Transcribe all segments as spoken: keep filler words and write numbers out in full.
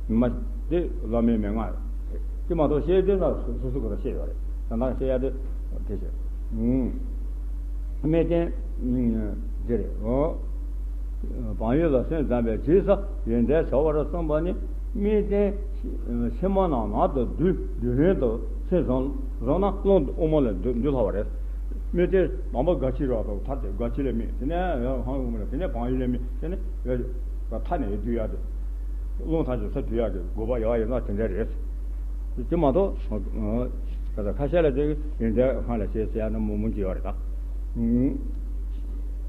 མ་དེ་བླ་མའི་མན་ངག་རེད། དེ་མ་གཏོགས་བཤད་དེ་ན་སོ་སོ་སོ་ག་ས་བཤད་ཡོད་རེད། ད་ལྟ་བཤད་ཡ་དེ་དེ་བཤད། ཨུམ། སྨེ་བསྟན། ཨུམ། དེ་རེད། འོ། བག་ཡོད་ལ་སེམས་ཙམ་པའི་རྗེས་སུ་ཡོན་ཏན་བྱ་བར་གསུངས་པ་ནི། སྨེ་བསྟན་ཕྱི་མ་རྣམས་ནང་དུ་བསྡུས། བསྡུས་ལྷན་དུ་ཚེ་བཟང་བཟང་ན་རླུང་དབུ་མ་ལ་འདུས་འདུས་སླ་བ་རེད། སྨེ་བསྟན་དང་པོ་སྒ་ཕྱི་ར་དང་མཐར་ཏེ་སྒ་ཕྱི་ལས་སྨེ། དེ་ནས་ཡང་ཧང་དབུ་མ་ལ། དེ་ནས་བག་ཡོད་ལས་སྨེ། དེ་ནས་ཡ་མཐའ་ནས་བསྡུས་ཡ་དེ། རླུང་ཐམས་ཅད་ས་བསྡུས་ཡ་དེ་དགོས་པ་ཡོད་ཡིན་ན་དེ་འདྲ་རེད། དེ་མ་གཏོགས་ཁ་ཤས་ལ་དེ་ཡོན་ཏན་སྒང་ལ་བཤད་ཟེར་ཡ་ན་མུ་མུ་ཅིག་ཡོད་རེད་ད།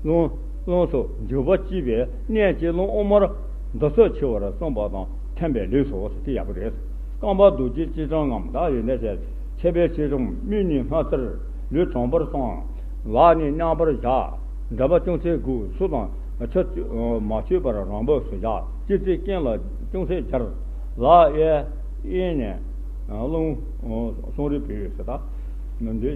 རླུང་རླུང་སོགས་འཇུག་པ་གཅིག་པའི་གནད་ཀྱིས་རླུང་དབུ་མར་འདུ་ཚོད་ཆེ་བར་གསུངས་པ་དང་མཐུན་པའི་ལུགས་སོ། དེ་ཡག་པོ་རེད། རྐང་པ་རྡོ་རྗེ་ལྕེ་སྦྲམ་ངམ། ད་ཡོན་ཏན་བཤད། མཆེ་བའི་ལྕེ་སྦྲམ་སྨིན་ནས་སྣ་རྩེར་ལུས་དྲང་པོར་བསྲང་། ལག་གཉིས་མཉམ་པར་བཞག་འགྲམ་པ་ཅུང་ཟད་སྒུག་ཚུར་དང་ཕྱོགས་མ་ཆོད་པར་རང་བབས་སུ་བཞག་སྤྱི་ཚེ་རྐན་ལ་ཅུང་ཟད་སྦྱར། ལག་གཡས་གཡོན་ནས་རླུང་གསུང་རེ་བུས་ཟེར་ད། འདི་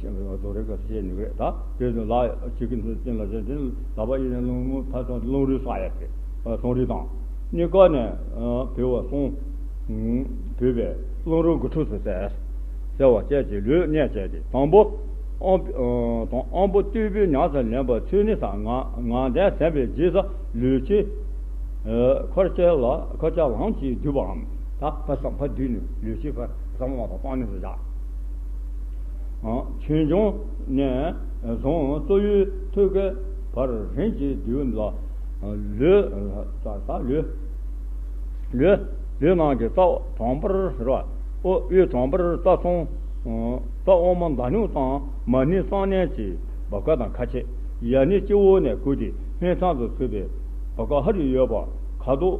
རྡོ་རེ་ག་ཚོད་བཤད་ནུས་རེད་ད། དེ་ཚོ་ལག་ཅིག་གི་ཚུར་སྟེང་ལ་བཞག་དེ་ལག་པ་གཡས་ནས་རླུང་ཕར་སོང་རླུང་རུས་བསགས་ཡ་དེ་གསུང་རེ་དང་། གཉིས་ཀ་ནས་བུས་པ་གསུང་བུས་པས་རླུང་རོ་དགུ་ཕྲུགས་སུ་བསལ། བསལ་བ་བཅས་ཀྱི་ལུས་གནད་བཅས་ཏེ། དང་པོ་དབང་དང་དབང་པོ་རྟུལ་པོའི་ཉམས་སུ་ལེན་པ་ཚུལ་ནི་ས། ངག་ངག་དལ་ཟིན་པའི་རྗེས་སུ་ལུས་ཀྱི་འཁོར་བཅས་ལ་འཁོར་བཅས་ལམ་གྱིས་བསྡུས་པའམ། ད་ཕར་བསམ་ཕར་བསྡུས་ནས་ལུས་ཀྱི་ཕར་བསམ་པ་དང་བཏང་ནས་སུ་བཞག་ཆོས་འབྱུང་ནས་བཟུང་གཙོ་བོའི་ཐུགས་ཀའི་བར་རིམ་གྱིས་བསྡུས་ལ། ལུས་ལུས་ལུས་ནང་གི་རྩ་དྲང་པོར་རོ། དབུས་དྲང་པོར་རྩ་གསུམ། རྩ་དབུ་མ་མདའ་སྨྱུག་དང་མ་ཎི་གསང་གནས་ཀྱི་བ་ཀ་དང་ཁ་ཕྱེ། ཡ་ནི་སྤྱི་བོ་ནས་བརྐོས་ཏེ་སྨད་ཐང་དུ་ཚུད་པའི་བ་ཀ་ཧ་རུ་ཡོད་པ་ཁ་དོག་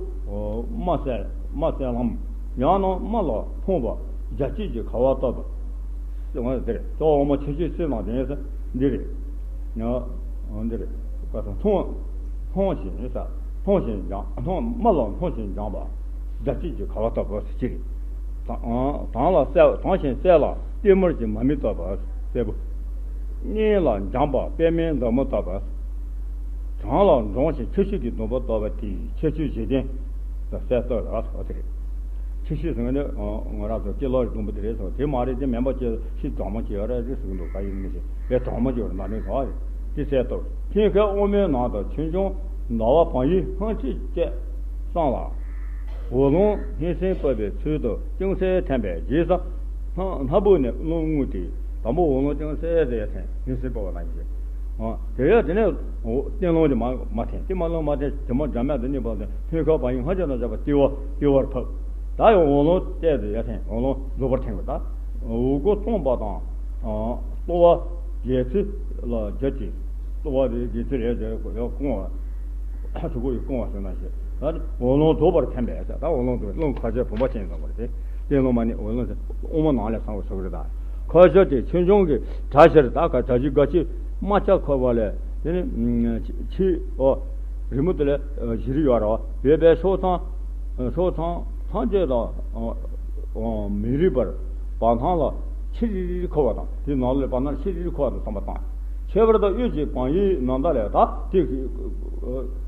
དམར་གསལ་དམར་གསལ་ལམ། ཡང་ན་རྨ་ལ་འཕངས་པ་རྒྱ་སྐྱེགས་ཀྱི་ཁ་བ་ལྟ་བུ། ཟེར་བ་དེ་རེད། རྩ་དབུ་མ་ཆུ་སྐྱེས་སྲིད་ནང་དེ་ཡིན་ས་འདི་རེད། ཡང་འདི་རེད། བཀའ་ཐང་འཐུང་འཐུང་ཞིང་ས་འཐུང་ཞིང་སྦྱང་འཐུང་རྨ་ལ་འཐུང་ཞིང་སྦྱངས་པ་རྒྱ་སྐྱེགས་ཀྱི་ཁ་བ་ལྟ་བུ་ཟེར་གྱི་རེད། དང་དང་ལ་གསལ་དྭངས་ཤིང་གསལ་ལ་ལྟད་མོར་གྱི་མ་རྨོས་ལྟ་བུ་གསལ་བུ། གཉིས་ལ་འཇམ་པ་པད་མའི་མཛུབ་མོ་ལྟ་བུ། གྲངས་ལ་འབྲོང་ཞིང་ཁྱབ་བྱེད་ཀྱི་སྡོང་པོ་ལྟ་བུ་དེའི་ཁྱད་ཆོས་བཞི་ལྡན་དུ་གསལ་བཏབ་ཡོད་པ་དེ་རེད། ཁྱད་ཆོས་ཟེར་ན་ང་རང་ཚོ་སྐྱེ་ལོ་སྡོང་པོ་དེ་རེད་ཟེར་བ་དེ་མ་རེད། དེ་མེན་པ་ཅིག་ཤི་གྲང་མོ་ཅིག་ཡོད་རེད་ཟེར་གི་འདུག་ག་ཡིན་མི་ཤེས་པའི་གྲང་མོ་ཅིག་ཡོད་རེད། མ་ནི་ག་རེད། དེ་གསལ་བཏབ། ཐེམ་སྐས་དབུ་མའི་ནང་དུ་ཆོས་འབྱུང་ཟླ་བ་བག་ཡོད་སྔ་ཕྱི་བཅས་གསུམ་ལ། འོག་རླུང་སྙན་སེང་ཕོག་པའི་ཚུལ་དུ་ཅུང་ཟད་འཐེན་པའི་རྗེས་སུ་སྣ་སྣ་བུག་ནས་རླུང་རྔུབ་སྟེ། དང་པོ་འོག་རླུང་ཅུང་ཟད་དེ་འཐེན། སྙན་སེང་ཕོག་པ་ནང་བཞིན། ཨ། དེ་ཡང་དེ་ནས་སྟེང་རླུང་གིས་མར་མར་འཐེན། དེ་མར་རླུང་མར་འཐེན། དེ་མར་འཇམ་དབྱངས་དང་གཉིས་པ་དེ་ཐེམ་སྐས་བག་ཡོད་སྔ་ཕྱི་ལ་སྦྱར་བ་ལྟེ་བ་ལྟེ་བར་ཕབ། ད་ཡང་འོག་རླུང་བལྟས་ཏེ་ཡར་འཐེན། འོག་རླུང་རྫོགས་པར་འཐེན་དགོས། ད་འོག་སྒོ་སྟོང་པ་དང་། ཨ། ལྟོ་བ་སྒལ་ཚིགས་ལ་སྦྱར་ཏེ། ལྟོ་བ་དེ་སྒལ་ཚིགས་ལ་སྦྱར་དགོས། ཡང་རྐང་བ། གྲུ་གུ་ཡི་རྐང་བ་ཟེར་ན་ཞེས། ད་འོག་རླུང་རྫོགས་པར་འཐེན་པས་ཟེར། ད་འོག་རླུང་དེ་རླུང་ཁ་ཤས་བུམ་པ་ཅན་ཙམ་པ་རེད་དེ། སྟེང་རླུང་མ་ནི་འོག་རླུང་ཟེར། དབུ་མ་ནང་ལས་བསམ་པར་བྱ་དགོས་རེད། ད་ཁ་ཤས་ཀྱིས་ཆོས་འབྱུང་གི་གྲྭ་ཤེར་ད་ག་གྲྭ་བཞི་སྒ་ཕྱི་རྨ་བྱ་འཁོར་བ་ལས་དེ་ནི་ཕྱི་ཨོ་རི་མོ་དེ་ལས་བཞི་རུ་ཡོད་རེད་བ། ཡོད་པའི་ཕྱོགས་མཚམས་ཕྱོགས་མཚམས་ཐམས་ཅད་དང་མི་རིགས་པར་བར་སྣང་ལ་ཕྱི་རིལ་རིལ་འཁོར་བ་དང་། དེའི་ནང་ལས་བར་སྣང་ཕྱི་རིལ་རིལ་འཁོར་བ་དང་བསམ་པ་བཏང་། ཁྱད་པར་དུ་དབུས་ཀྱི་བག་ཡོད་ནམ་ཟླ་ལས། ད་དེ་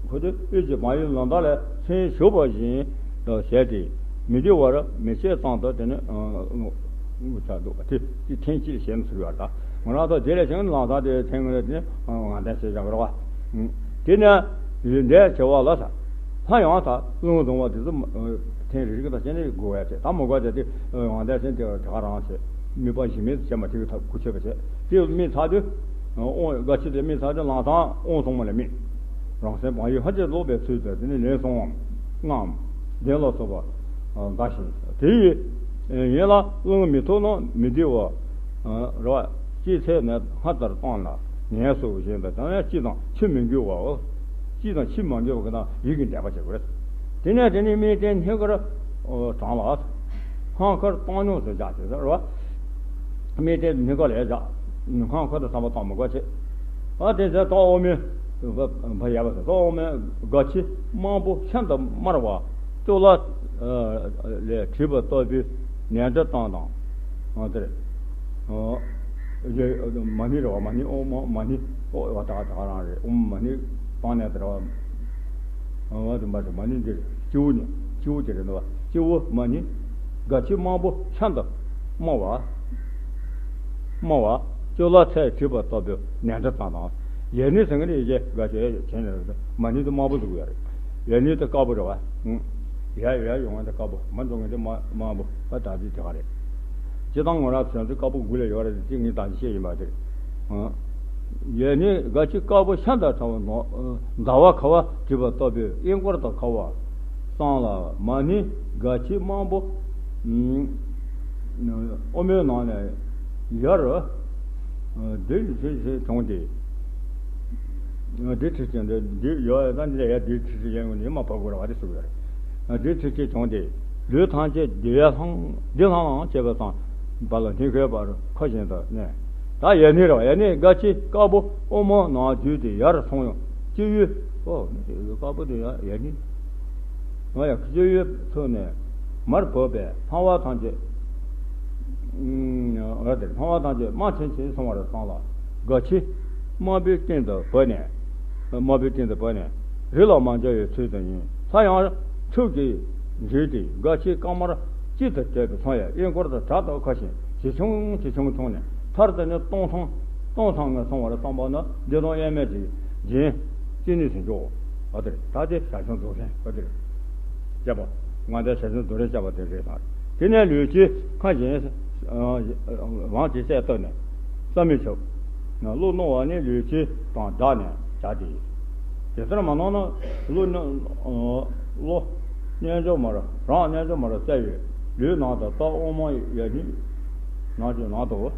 ཁོ་ཚོས་དབུས་ཀྱི་བག་ཡོད་ནམ་ཟླ་ལས་མཚན་ཞུགས་པ་བཞིན་དུ་བྱས་ཏེ་མི་བདེ་བར་མི་བྱེད་ཙམ་དུ་དེ་ནི་ངོ་ཚ་འདུག་པ་དེ་དེ་ཐེངས་གཅིག་བྱས་ནས་ཚུར་ཡོད་ད། ང་རང་ཚོ་དེ་ལས་བྱུང་ལམ་སང་དེ་ཐེངས་རེ་དེ་ནི་ངང་བསྟན་བྱས་བཞག་རོགས། དེ་ནས་ཡོན་ཏན་བྱེ་བ་ལ་ས། ལྷ་ཡང་ས་རླུང་བཟུང་བ་དེ་ཚོ་ཐེངས་རེ་རེ་གི་ད་བྱས་ནས་དགོས་པ་བྱས། ད་མི་དགོས་བྱས་ཏེ་ངང་བསྟན་བྱས་ཏེ་དེ་ག་རང་བྱས། དམིགས་པ་གཞི་མེད་དུ་བྱས་མ་ཐེག་ཐབས་གུ་ཆོད་པ་བྱས། དེ་དམིགས་ཚར་དུས། དབང་སྒ་ཕྱི་དེ་དམིགས་ཚར་དུས་ལམ་སང་དབང་ཐོག་མ་ལ་དམིགས། རང་སེམས་བག་ཡོད་སྔ་ཕྱི་རྫོགས་པའི་ཚུལ་དུ་དེ་ནི་ལན་གསུམ་ལྔའམ་བདུན་ལ་སོགས་པ་འགའ་ཞིག་དེ་ཡི་ཡན་ལ་རླུང་མི་ཐུབ་ན་མི་བདེ་བ་རེད་བ། སྐྱེད་ཚལ་ནས་སྔར་ལྟར་བཏང་ལ་ངལ་གསོ་བཞིན་དུ་དང་ཡང་ཕྱི་དང་ཕྱི་མི་འགྱུར་བའོ། ཕྱི་དང་ཕྱི་མ་འགྱུར་བ་གི་ན་ཡིད་ཀྱི་འདྲེན་པ་བྱེད་དགོས། དེ་ནས་དེ་ནི་སྨེ་བསྟན་སྙིང་གར་དྲངས་ལ། སྔགས་མཁར་བཏང་སྙོམས་སུ་བཞག་ཅེས་ཟེར་བ། སྨེ་བསྟན་སྙིང་ག་ལས་བཞག་སྔགས་མཁར་དུ་བསམ་པ་བཏང་མི་དགོས་ཅེས། ཨ་དེ་ཚེ་རྟགས་དབུ་མའི་བ་ཡལ་བ་ཟེར། རྟགས་དབུ་མའི་སྒ་ཕྱི་རྨང་བུ་ཤིན་ཏུ་དམར་བ་གཙུག་ལག་ལས་བྲིས་པ་ལྟ་བུའི་ནས་འདྲ་བཏང་དང་། ཨ་དེར། མ་ཎི་རེད་བ། མ་ཎི་ཨོ་མ་མ་ཎི་ཨོ་བ་ད་ག་ད་ག་རང་རེད། ཨོ་མ་མ་ཎི་བཏང་ནས་དེ་རེད་བ། ཨ་དེ་མ་རེད། མ་ཎི་འདིར་སྤྱི་བོ་ནས། སྤྱི་བོ་དེ་རེད་འདུག་བ། སྤྱི་བོ་མ་ནི་སྒ་ཕྱི་རྨང་པོ་ཤིན་ཏུ་དམའ་བ། དམའ་བ། ཅོ་ལ་ཚལ་བྲིས་པ་ལྟ་བུའི་ནས་འདྲ་ཙམ་དང་། ཡས་ནི་ཟེར་མཁན་ནི་ཡས་ཀྱི་སྒ་ཕྱི་ཡས་ཀྱི་བྱས་ནས་རེད། མ་ནི་དེ་དམར་པོ་ཟེར་གི་ཡོད་རེད། ཡས་ནི་དེ་དཀར་པོ་རེད་བ། ཡས་ཡས་ཡོང་བ་དེ་དཀར་པོ། མ་འགྲོ་མཁན་དེ་དམར་དམར་པོ། ད་ད་དེ་དེ་ག་རེད། སྤྱིར་བཏང་ངོ་ར་བྱང་ཆུབ་དཀར་པོ་དགུ་ལས་ཡོད་རེད། དེ་ངས་ད་ཅི་བཤད་ཡིན་པ་དེ་རེད། ཡས་ནི་སྒ་ཕྱི་དཀར་པོ་ཤིན་ཏུ་ཕྲ་བ་ནོ། ཟླ་བ་ཁ་བ་བྲིས་པ་ལྟ་བུའི་གཡས་སྐོར་དུ་ཁ་བ་གསང་ལ། མ་ནི་སྒ་ཕྱི་རྨང་པོ་དབུ་མའི་ནང་ནས་ཡར་ལྡེ་ཁྲི་ཆེ་བྱུང་སྟེ། ལྡེ་ཁྲི་ཆེ་འདི་འདི་ཡོད་ད་འདི་ཡ་ལྡེ་ཁྲི་ཆེ་ཡན་གོ་ནི་མ་ཕ་གོ་ར་བ་དེ་སུ་ཡོད་རེད། ལྡེ་ཁྲི་ཆེ་བྱུང་སྟེ། ལུས་ཐམས་ཅད་བདེ་བ་ལྷང་བདེ་ལྷང་ལྷང་བྱེད་པ་དང་། བ་ལ་སྙིང་ཁའི་བར་ཁ་བཞིན་དུ་གནས། ད་ཡས་ནི་རེད་བ། ཡས་ནི་སྒ་ཕྱི་དཀར་པོ་དབུ་མའི་ནང་བརྒྱུད་དེ་ཡར་སོང་ཡང་སྤྱི་བོའི། ཨོ་ནི་དེ་དཀར་པོ་དེ་ཡ་ཡས་ནི། ང་ཡང་སྤྱི་བོའི་ཚུལ་ནས་མར་བབས་པས་ལྷང་བ་ཐམས་ཅད། ཨ་དེ་ལྷང་བ་ཐམས་ཅད་དམར་ཆེན་ཆེན་སོང་བར་བསམ་ལ། སྒ་ཕྱི་དམར་པོའི་སྟེང་དུ་བབས་ནས། དམར་པོའི་སྟེང་དུ་བབས་ནས་རི་ལ་མ་འཇའ་བའི་ཚུལ་དུ་ཡིན། ས་ཡང་ཁྲོད་ཀྱིས་འཇིག་སྟེ་སྒ་ཕྱི་དཀར་དམར་གཅིག་ཏུ་བྲལ་དུ་སོང་ཡང་གཡས་སྐོར་དུ་བྲག་ཏུ་ཁ་ཞིང་ཇེ་ཆུང་ཇེ་ཆུང་སོང་ནས། མཐར་དུ་ནི་སྟོང་སང་སྟོང་སང་ངེ་སོང་བར་བསམ་པ་ནི་བདེ་སྟོང་དབྱེར་མེད་ཀྱི་རྒྱན་ཅི་ནུས་སུ་འཇོག་པ་དེ་རེད། ད་དེ་ཞར་བྱུང་རྫོགས་ཆེན་པ་དེ་རེད། བྱས་པ། ང་དང་ཞར་བྱུང་རྫོགས་ཆེན་བྱས་པ་དེ་རེད་ཟེར། དེ་ནས་ལུས་ཀྱི་ཁ་བཞིན་ལངས་ཀྱི་སྲས་བཏབ་ནས་བསམ་མི་ཁྱབ། བློ་རྣོ་བ་ནི་ལུས་ཀྱི་དང་སྦྲགས་ནས་བྱ་སྟེ། དེ་ལྟར་མ་གནང་ན་བློ་ནི་བློ་རྣལ་འབྱོར་མར་རང་རྣལ་འབྱོར་མར་གསལ་བའི་ལུས་ནང་དུ་རྟག་དབུ་མ་ཡ་གཉིས། ནང་གི་ནང་དུ།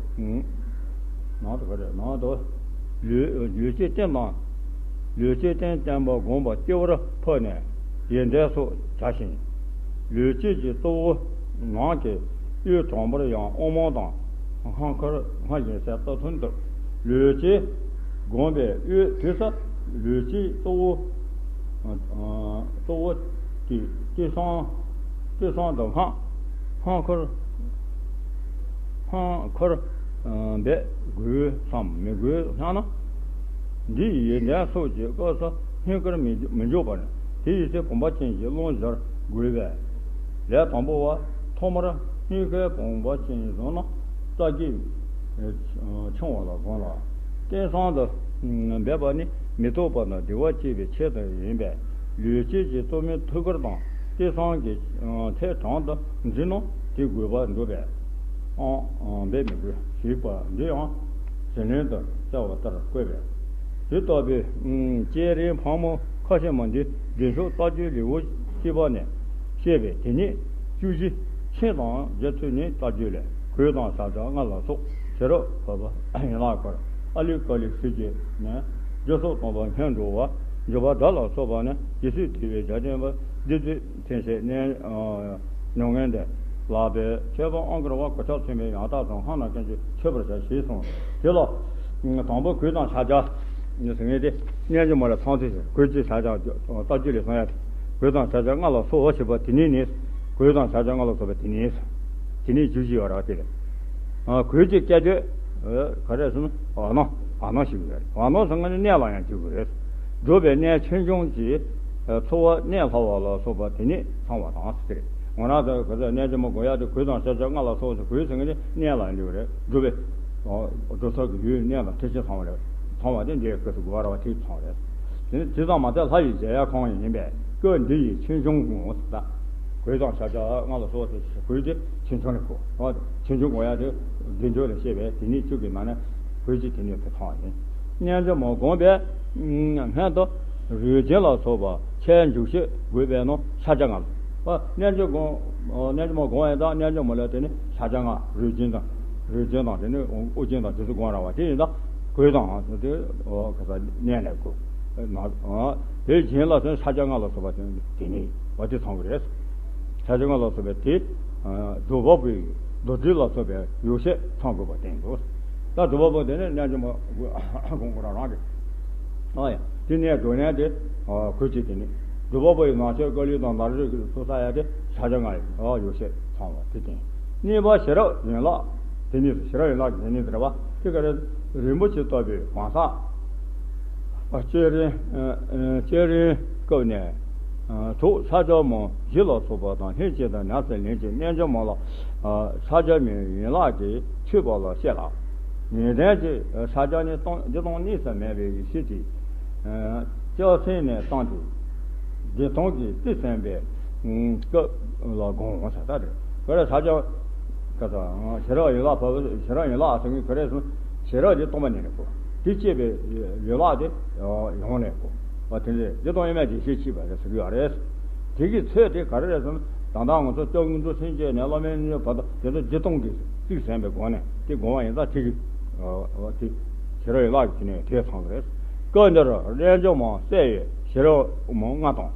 ནང་དུ་ག་རེ་ནང་དུ། ལུས་ལུས་ཀྱི་རྟེན་དང་། ལུས་ཀྱི་རྟེན་བརྟན་པ་བསྒོམ་པ་སྤྱི་བོར་ཕབ་ནས་ཡིད་བཟླས་སོགས་བྱ་ཞིང་། ལུས་དཀྱིལ་གྱི་གཙོ་བོ་ནང་གི་དབུས་དྲང་པོར་ཡང་དབུ་མ་དང་སྔགས་མཁར་སྔར་བཞིན་གསལ་བཏབ་ཚུལ་དུ། ལུས་དཀྱིལ་བསྒོམས་པའི་དབུས་དུས་སུ་ལུས་དཀྱིལ་གཙོ་བོ། གཙོ་བོ་དེ་ཏི་སང་ཏི་སང་དུ་སྔགས་སྔགས་མཁར་སྔགས་མཁར་འབད་དགོས་སམ་མི་དགོས་སྙམ་ན། འདི་ཡི་ཡོན་ཏན་སོགས་ཀྱི་སྐབས་སུ་སྙིང་གར་མི་མི་འཇུག་པར་དེ་ཡི་ཚེ་བུམ་པ་ཅན་གྱི་རླུང་སྦྱར་དགོས་པས། ལས་དང་པོ་བ། ཐོག་མར་སྙིང་གའི་བུམ་པ་ཅན་བཟུང་ན་རྩ་རྒྱུད་ཆུང་བ་ལ་དགོངས་ལ། རྟེན་སང་དུ་འབད་པ་ནི་མི་རྟོག་པ་དང་བདེ་བ་སྐྱེ་བའི་ཆེད་དུ་ཡིན་པས། ལུས་དཀྱིལ་གྱི་གཙོ་མོའི་ཐུགས་ཀར་དང་ཏི་སང་གི་ཐད་དྲང་དུ་འཛིན་ནོ། དེ་དགོས་པ་འགྲུབ་པས། ཨང་འབད་མི་དགོས་ཞེས་པ་འདི་ཡང་ཟིན་བྲིས་དུ་གསལ་བ་ལྟར་བཀོད་པས། དེ་ལྟ་བུའི་བསྐྱེད་རིམ་ཕག་མོ་ཁ་ཆེན་མོ་འདི་བདེ་མཆོག་རྟ་རྒྱུག་ལེའུ་གཅིག་པ་ནས་བཤད་པས། དེ་ཉིད་བཅུ་བཞི་མཆན་དང་རྒྱ་མཚོ་ནི་རྟ་རྒྱུག་ལས་གོས་དང་ཕྱག་རྒྱ་ལྔ་ལ་སོགས་ཕྱི་རབས་བོད་པ་ཡན་ལག་བཀར་ཨ་ལི་ཀ་ལི་ཟེར་གྱི་ནས་རྒྱུ་སོགས་སྟོང་པ་སྙན་འགྲོ་བ་འཇུག་པ་སྒྲ་ལ་སོགས་པ་ནི་རྗེ་བཙུན་དེ་བའི་རྒྱ་ཆེན་པ་འདི་ཚོས་མཚན་བཤད་གནས། ཉམས་ལེན་དེ་ལགས་པས། མཆོད་པ་ཨང་དཀར་བ་གོ་ཆ་མཚོན་པའི་ཡང་དག་དང་སྔགས་ནང་བསྟན་ཅིང་མཆོད་པར་བྱ་ཞེས་གསུངས། དེ་ལ་དང་པོ་གོས་དང་ཕྱག་རྒྱ་ཟེར་མཁན་དེ་རྣལ་འབྱོར་མ་ལ་ཚང་ཚིག་ཟེར། གོས་ཀྱི་ཕྱག་རྒྱ་རྟ་རྒྱུག་ལས་གསུང་ཡ་དེ། གོས་དང་ཕྱག་རྒྱ་ལྔ་ལ་སོགས་ཞེས་པ་དེ་ཉིད་ནི། གོས་དང་ཕྱག་རྒྱ་ལྔ་ལ་སོགས་པ་དེ་ཉིད་ཟེར། དེ་ནི་བཅུ་བཞི་ཡོད་རེད་བ་དེ་ལས། གོས་ཀྱི་སྐད་དོད། ག་རེ་ཟེར་ན་བ་ནོ་བ་ནོ་ཞིག་ཡོད་རེད། བ་ནོ་ཟེར་མཁན་ནི་གནས་ལ་ཡང་འཇུག་གི་རེད། སྒྲུབ་པའི་གནས་ཆོས་འབྱུང་གི་ཚོར་བ་གནས་ལྷ་བ་ལ་སོགས་པ་དེ་ཉིད་ཚང་བ་དང་ཟེར། ངོ་ན་ད་ག་ཚོད་རྣལ་འབྱོར་མ་དགོས་ཡ་དེ་གོས་དང་ཕྱག་རྒྱ་ལྔ་ལ་སོགས་ཟེར། གོས་ཟེར་མཁན་ནི་གནས་ལ་འཇུག་རེད། སྒྲུབ་པའི་སྒྲུབ་ས་གི་ཡུལ་གནས་དང་ཐེག་ཆེན་ཚང་བ་རེད། ཚང་བ་དེ་འདིའི་སྐབས་སུ་དགོས་པ་རེད་བ། དེ་ཚང་རེད། དེ་ནི་དེ་ཙམ་མ་ཟད་ལྷ་ཡི་མཇལ་ཡ་ཁང་ཡིན་པས་སྐབས་འདི་ཡི་ཆོས་འབྱུང་ངོ་ད། གོས་དང་ཕྱག་རྒྱ་ལྔ་ལ་སོགས་ཏེ་གོས་དེ་ཆོས་འབྱུང་ལ་གོ། ཆོས་འབྱུང་གོ་ཡ་དེ་དགེ་འབྱུང་ལ་བཤད་པས་དེ་ཉིད་བཅུ་གི་ནང་ནས་གོས་ཀྱི་དེ་ཉིད་དུ་ཚང་བ་ཡིན། རྣལ་འབྱོར་མ་བསྒོམས་པས་སྔོན་དུ་རུས་རྒྱན་ལ་སོགས་པ་ཁྱད་འཇུག་ཤེས་དགོས་པས་ན་ཕྱག་རྒྱ་ལྔ་ལ། རྣལ་འབྱོར་བསྒོམ། རྣལ་འབྱོར་མ་བསྒོམ་ཡ་དང་རྣལ་འབྱོར་མ་ལ་དེ་ནི་ཕྱག་རྒྱ་ལྔ། རུས་རྒྱན་དང་རུས་རྒྱན་དང་དེ་ནི་དབུ་རྒྱན་དང་དེ་ཚོ་བསྒོམ་ར་བ་དེ་ཡིན་ད། གོས་དང་དེ་ག་ས་གནས་ལས་དགོས། དེ་རྒྱན་ལ་སོགས་ཕྱག་རྒྱ་ལྔ་ལ་སོགས་པ་དེ་དེ་ནི་བ་དེ་ཚང་གི་རེད། ཕྱག་རྒྱ་ལྔ་ལ་སོགས་པའི་དེ། རྫོགས་པ་པོའི་རྡོ་རྗེ་ལ་སོགས་པའི་ཡོ་བྱད་ཚང་དགོས་པ་བསྟན་འདུག། ད་རྫོགས་པ་པོ་དེ་ནི་རྣལ་འབྱོར་མ་དགོངས་སྐོར་རང་རེད། ཨ་ཡ། དེ་ནས་འགྲོ་ནས་དེ། གོས་ཀྱི་དེ་ནི། རྫོགས་པ་པོ་ཡི་ནང་ཆོས་ཀ་ལི་དང་ནཱ་རོ་ཀི་སོགས་ས་ཡ་དེ་ཕྱག་རྒྱ་ལྔ་ཡི་ཡོ་བྱད་ཚང་བ་དེ་བསྟན། གཉིས་པ་ཤེས་རབ་ཡན་ལག་དེ་ཉིད་དུ། ཤེས་རབ་ཡན་ལག་དེ་ཉིད་དུ་རེད་བ། དེ་ག་རེ། རིན་པོ་ཆེ་ལྟ་བུའི་གང་ཟག་བསྐྱེད་རིམ། བསྐྱེད་རིམ་སྐབས་ནས། ཨ་དྲུག་ཕྱག་རྒྱ་མ་བཞི་ལ་སོགས་པ་དང་། ལྷན་ཅིག་དང་ནགས་ཚལ་ལེན་ཅིང་རྣལ་འབྱོར་མ་ལ། ཨ་ཕྱག་རྒྱ་མའི་ཡན་ལག་གིས་མཆོད་པ་ལ་བཤད་ལ། ཡོན་ཏན་གྱི་ཕྱག་རྒྱ་ནི་སྟོང་བདེ་སྟོང་གཉིས་སུ་མེད་པའི་ཡེ་ཤེས་ཀྱི་ཨ་ལྕགས་སྲེག་ནས་བཏང་སྟེ། བདེ་སྟོང་གི་རྩིས་ཟིན་པའི་སྐབས་ལ་བསྒོམ་ཟེར། ད་རེད། ཁོ་རེ་ཕྱག་རྒྱ་ག་ས་ཞི་རགས་ཡན་ལག་བ་ཞི་རགས་ཡན་ལག་ཟེར་མཁན་ཁོ་རེ་ཞི་རགས་དེ་སྟོང་པ་ཉིད་ནས་གོ། དེ་བསྐྱེད་པའི་ཡན་ལག་དེ་ཡོངས་ནས་གོ། བ་དེ་ལས་བདེ་སྟོང་དབྱེར་མེད་ཀྱི་ཡེ་ཤེས་མཆིས་པ་རེད་ཟེར་གྱི་ཡོད་རེད། དེ་གི་ཚོད་དེ་ག་རེ་རེད་ཟེར་ན། ད་ལྟ་ང་ཚོ་སྐྱབས་མགོན་རིན་པོ་ཆེ་ནས་བླ་མའི་མཉམ་པ་དང་དེ་ཚོ་བདེ་སྟོང་གི་རྩིས་ཟིན་པའི་སྒོ་ནས་དེ་སྒོམ་པ་ཡིན་ཙང་དེ་གི་དེ་ཞི་རགས་ཡན་ལག་གི་ནས་དེ་ཚང་གི་རེད། སྐབས་འདིར་རྣལ་འབྱོར་མ་གསལ་བའི་ཞི་རགས་མ་ལྔ་དང་།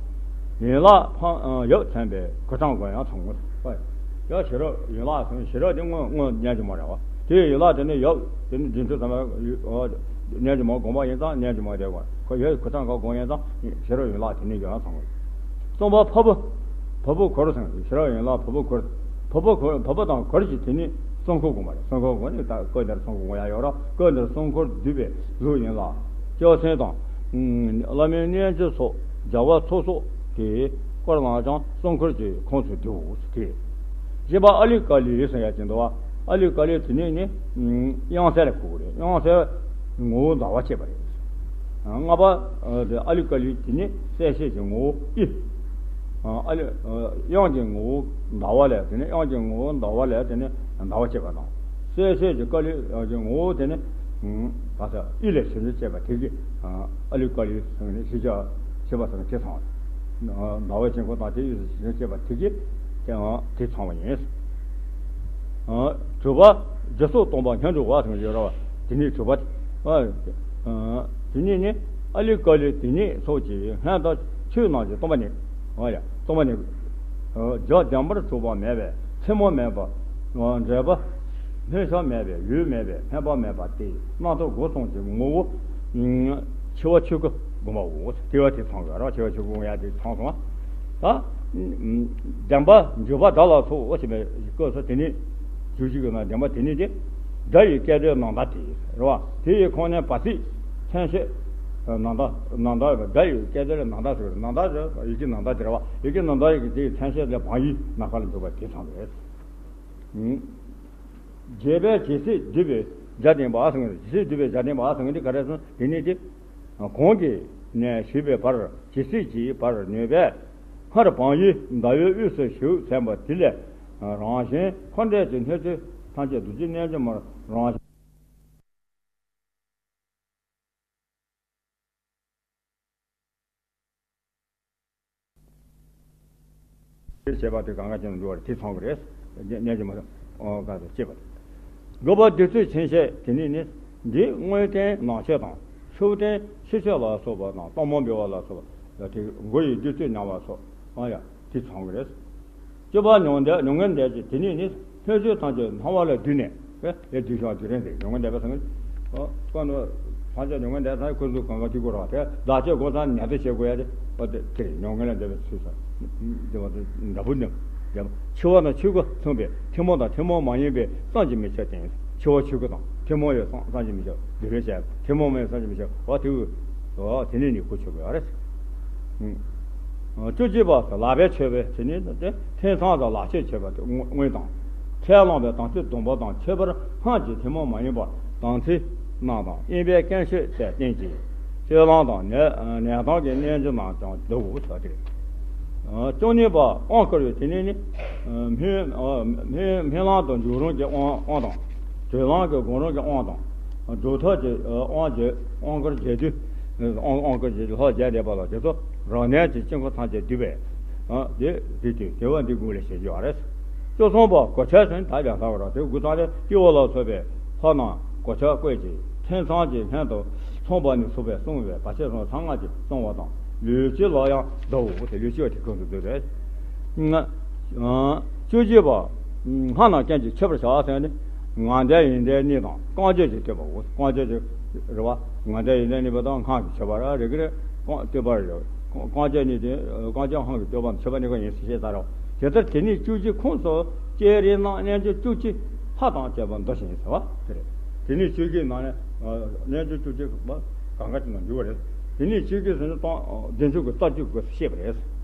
ཡན་ལག་ཕ་ཡབ་ཚན་པའི་གུར་ཆང་སྒོམ་ཡང་ཚང་གི་རེད། ཡ་ཞི་རགས་ཡན་ལག་ཟེར་ན་ཞི་རགས་དེ་དངོས་དངོས་རྣལ་འབྱོར་མ་རེད་བ། དེའི་ཡན་ལག་དེ་ནི་ཡབ་དེ་ནི་རྗེས་འཇུག་ཚང་མ་རྣལ་འབྱོར་མ་སྒོམ་པ་ཡིན་ཙང་རྣལ་འབྱོར་མ་དེ་དགོས། ཁོ་ཡོད་གུར་ཆང་ག་སྒོམ་ཡིན་ཙང་ཞི་རགས་ཡན་ལག་དེ་ནི་ཡང་ཚང་གི་རེད། གསུམ་པ་ཕ་བུ། ཕ་བུ་གུར་ཟེར་ན་ཞི་རགས་ཡན་ལག་ཕ་བུ་གུར། ཕ་བུ་གུར་ཕ་བུ་དང་གུར་གྱི་དེ་ནི་སྲུང་འཁོར་སྒོམ་པ་རེད། སྲུང་འཁོར་སྒོམ་ནི་ད་སྐབས་འདིར་སྲུང་འཁོར་སྒོམ་ཡ་ཡོད་ར། སྐབས་འདིར་སྲུང་འཁོར་འདུས་པའི་གཟུགས་ཡན་ལག་ལྕགས་སྲེག་དང་། བླ་མའི་རྣལ་འབྱོར་སོགས་སྦྱར་བ་ཚོགས་གསོག་གི་དཀར་ལམ་ཀྱང་སྲུང་འཁོར་གྱི་ཁོངས་སུ་འདུའོ་ཟེར། བཞི་པ་ཨ་ལི་ཀ་ལི་ཟེར་ཡ་ཅིག་འདུག་བ། ཨ་ལི་ཀ་ལི་དེ་ནི་ནི་དབྱངས་གསལ་ལ་གོ་གི་རེད། དབྱངས་གསལ་ངོ་བོ་ཟླ་བ་བྱེད་པ་རེད། ལྔ་པ་དེ་ཨ་ལི་ཀ་ལི་དེ་ནི་གསལ་བྱེད་ཀྱི་ངོ་བོ་ཨི། ཨ་ལི་དབྱངས་ཀྱི་ངོ་བོ་ཟླ་བ་ལས་དེ་ནི་དབྱངས་ཀྱི་ངོ་བོ་ཟླ་བ་ལས་དེ་ནི་ཟླ་བ་བྱེད་པ་དང་། གསལ་བྱེད་ཀྱི་ཀ་ལི་ཀྱི་ངོ་བོ་དེ་ནི་ག་ས་ཨི་ལས་བྱེད་འདུ་བྱེད་པ་དེ་གི་ཨ་ལི་ཀ་ལི་ཟེར་ནས་ཤེས་བྱ་བྱེད་པ་ཟེར་ན་དེ་ཚང་བ། ཟླ་བའི་དཀྱིལ་འཁོར་དང་དེ་ཡོད་ཚད་ཞིག་ཅེས་པ་དེ་གིས་དེའང་དེ་ཚང་བ་ཡིན། དྲུག་པ་སྦྱིན་སོགས་སྟོང་པ་སྙོམས་འཇུག་པ་དང་ཡོད་ར་བ། དེ་ནས་དྲུག་པ། དེ་ནས་ནི་ཨ་ལི་ཀ་ལི་དེ་ཉིད་སོགས་ཀྱི་སྔོན་དུ་ཆོས་རྣམས་ཀྱི་སྟོང་པ་ཉིད། ཡ་སྟོང་པ་ཉིད། རྒྱ་བདེན་པར་གྲུབ་པ་མེད་པས་ཐུན་མོང་མེད་པ། འབྲེལ་པ། སྣོད་ཆ་མེད་པའི་ཡུལ་མེད་པའི་སྨོན་པ་མེད་པ་སྟེ་རྣམ་རྟོག་སྒོ་གསུམ་གྱི་ངོ་བོ། འཆི་བ་ཆོས་སྐུ་བསྒོམ་པའོ། དེ་བ་དེ་ཚང་གི་ར། འཆི་བ་ཆོས་སྐུ་བསྒོམ་ཡ་དེ་ཚང་སོང་། ད་བདེན་པ་འཇུག་པ་དག་ལ་སོགས་ཞེས་པའི་སྐབས་སུ་དེ་ནི་བཅུ་གཅིག་གི་ནང་བདེན་པ་དེ་ནི་དེ་སྒྲ་ཡི་སྐད་དོད་ནང་ལྟར་དེ་རེད་བ། དེ་ཡི་ཁོངས་ནས་བར་ཚིག་མཚན་བཤད་ནང་ལྟར། ནང་ལྟར་སྒྲ་ཡི་སྐད་དོད་ནང་ལྟར་ཟེར། ནང་ལྟར་ཟེར་ཡི་གེ་ནང་ལྟར་དེ་རེད་བ། ཡི་གེ་ནང་ལྟར་ཡི་གེ་དེ་ཡི་མཚན་བཤད་ལས་བང་ཡིག་ནམ་མཁའ་ལ་འཇུག་པ་དེ་ཚང་རེད། རྒྱས་པའི་ཇི་སྲིད་བསྡུས་པའི་སྒྲ་བདེན་པ་ཟེར་མཁན་རེད། ཇི་སྲིད་བསྡུས་པའི་སྒྲ་བདེན་པ་ཟེར་མཁན་འདི་ག་རེ་ཟེར་ན་དེ་ནི་སྟེ། གོང་གི་ནས་ཞུས་པའི་བར་ཇི་སྲིད་ཀྱི་བར་ནུས་པས་སྔར་བང་ཡིག་ཟླ་འོད་དབུས་སུ་ཞུགས་ཟིན་པ་དེ་ལས་རང་བཞིན་འཁོར་འདས་ཀྱི་སྣོད་བཅུད་ཐམས་ཅད་རྡོ་རྗེ་རྣལ་འབྱོར་མར་རང་བཞིན། བྱེད་པ་དེ་གང་ག་ཅན་དུ་འགྲོ་བར་དེ་ཚང་གི་རེད། གནས་ཀྱི་མ་ཨོ་ག་དུ་སྐྱེས་པ་དེ། དགུ་པ་བདུད་རྩི་ཆེན་བཤད་དེ་ནི་ནི། འདི་དངོས་བསྟན་ནང་ཆོས་དང་ཕྱོགས་བསྟན་ཕྱི་ཆོས་ལ་སོགས་པ་དང་གཏོར་མ་འབུལ་བ་ལ་སོགས་པ་དེ་མགོ་ཡི་བདུད་རྩི་མྱང་བ་སོགས་ཨ་ཡ་དེ་ཚང་གི་རེད། སྤྱོད་པ་མྱང་འདས་མྱ་ངན་འདས་ཀྱི་དེ་ཉིད་ནི། སྣོད་བཅུད་ཐམས་ཅད་སྣང་བ་ལས་བསྡུས་ནས། ཨེ་ཨེ་བསྡུས་ཤིང་བསྡུས་རན་ཏེ་མྱ་ངན་འདས་པ་ཟེར་མཁན། ཨོ་ཁོ་ནི་ཐམས་ཅད་མྱ་ངན་འདས་ཚར་ཁོ་ཚོ་གང་ག་ཅིག་དགོས་ར། དེ་བདག་གཅེས་སྒོ་ཚང་ཉར་ཚགས་བྱེད་དགོས་ཡ་དེ། ཨོ་དེ་དེ་མྱ་ངན་ལས་འདས་པའི་ཚུལ་ཟེར། དེ་བ་དེ་འདྲ་པོ་འདི། འཆི་བ་དང་ཆོས་སྐུ་མཚུངས་པའི་ཐུན་མོང་དང་ཐུན་མོང་མ་ཡིན་པའི་བསམ་གྱིས་མི་ཁྱབ་སྟེ། འཆི་བ་ཆོས་སྐུ་དང་ཐུན་མོང་བའི་བསམ་བསམ་གྱིས་མི་ཁྱབ་འདི་ལས་བྱས་ཐུན་མོང་མའི་བསམ་གྱིས་མི་ཁྱབ་ཨོ་དེ། ཨོ་དེ་ནི་ནི་གོ་ཆོད་དགོས་ཡ་རེད། བཅུ་གཅིག་པ་ལག་པས་མཆོད་པའི་དེ་ནི་དེ་ཐེམ་ཚང་དང་ལག་ཕྱིས་མཆོད་པ་དེ་དངོས་དང་། ཁས་བླངས་པའི་དམ་ཚིག་སྡོམ་པ་དང་ཁྱད་པར་སྔགས་ཀྱི་ཐུན་མོང་མ་ཡིན་པ་དམ་ཚིག་རྣམས་དང་དབེན་པའི་དཀོན་མཆོག་ཟེར་བསྟན་གྱི་སྤྱོད་ལམ་དང་ནད་ནད་དང་གི་རྣལ་འབྱོར་རྣམས་ཀྱང་འདུའོ་ཟེར་ཏེ། བཅུ་གཉིས་པ་དབང་བསྐུར་བའི་དེ་ནི་ནི། སྨོན་སྨོན་སྨོན་ལམ་དང་འཇུག་རུང་གི་དབང་དབང་དང་། གྲོལ་ལམ་གྱི་སྒོམ་རུང་གི་དབང་དང་། སྒྲུབ་ཐབས་ཀྱི་དབང་བྱེད་དབང་བསྐུར་རྒྱས་བསྡུས། དབང་བསྐུར་རྒྱས་བསྡུས་ལྷག་བརྒྱད་བསྡུས་པ་ལ་དེ་ཚོ་རབ་གནས་ཀྱི་དཀྱིལ་འཁོར་ཐམས་ཅད་བསྡུས་པས། དེ་དེ་དེ་དེ་བ་འདི་དགུ་ལས་བྱེད་རྒྱུ་རེད། བཅུ་གསུམ་པ་གོ་ཆ་ཟིན་ད་ལས་ཐ་བ་ར་དེ་དགུ་ཚང་ལས་སྐྱེ་བོ་ལ་སོགས་པའི་ལྷ་རྣམས་གོ་ཆ་བཀོད་ཅིང་ཐེམ་ཚང་གི་སྔོན་དུ་སོང་པ་ནས་ཚུགས་པའི་གསུངས་པའི་བར་ཆད་སོགས་ཚང་སྔགས་ཀྱིས་བསྲུང་བ་དང་ལུས་སྤྱི་ལ་ཡང་བཟླའོ། དེ་ལུས་སྤྱི་བ་དེ་ཁོང་དུ་འདུས་རེད། བཅུ་གཅིག་པ། སྔགས་རྣམས་རྐྱེན་གྱིས་མཆོད་པར་བྱ་ཟེར་ནས། ངག་འདས་ཡིད་འདས་གཉིས་དང་རྐང་རྗེས་ཀྱིས་བསྟོད་པའོ། རྐང་རྗེས་ཀྱིས་རེད་བ། ངག་འདས་ཡིད་འདས་གཉིས་པ་དང་སྔགས་ཀྱིས་མཆོད་པ་ར་རེ་གི་རེ་རྐང་བསྟོད་པ་རེད། རྐང་རྗེས་གཉིས་དེ་རྐང་རྗེས་སྔགས་ཀྱིས་བསྟོད་པ་མཆོད་པ་གཉིས་ཀ་ཡིན་ཞེས་བཤད་ཚར་རོ། དེ་ལྟར་དེ་ནས་བཅུ་གཅིག་ཁོངས་སུ་བསྐྱེད་རིམ་རྣམས་རྣལ་འབྱོར་བཅུ་གཅིག་ལྷ་དང་བཅས་པ་འདུ་ཞིང་ཟེར་བ་དེ་རེད། དེ་ནས་བཅུ་གཅིག་ནང་ནས་རྣལ་འབྱོར་བཅུ་གཅིག་གང་ག་ཅིག་ནང་འཇུག་པ་རེད། དེ་ནས་བཅུ་གཅིག་ཟེར་ན་བདེ་མཆོག་གི་རྩ་རྒྱུད་དགོས་སུ་བཤད་པ་རེད།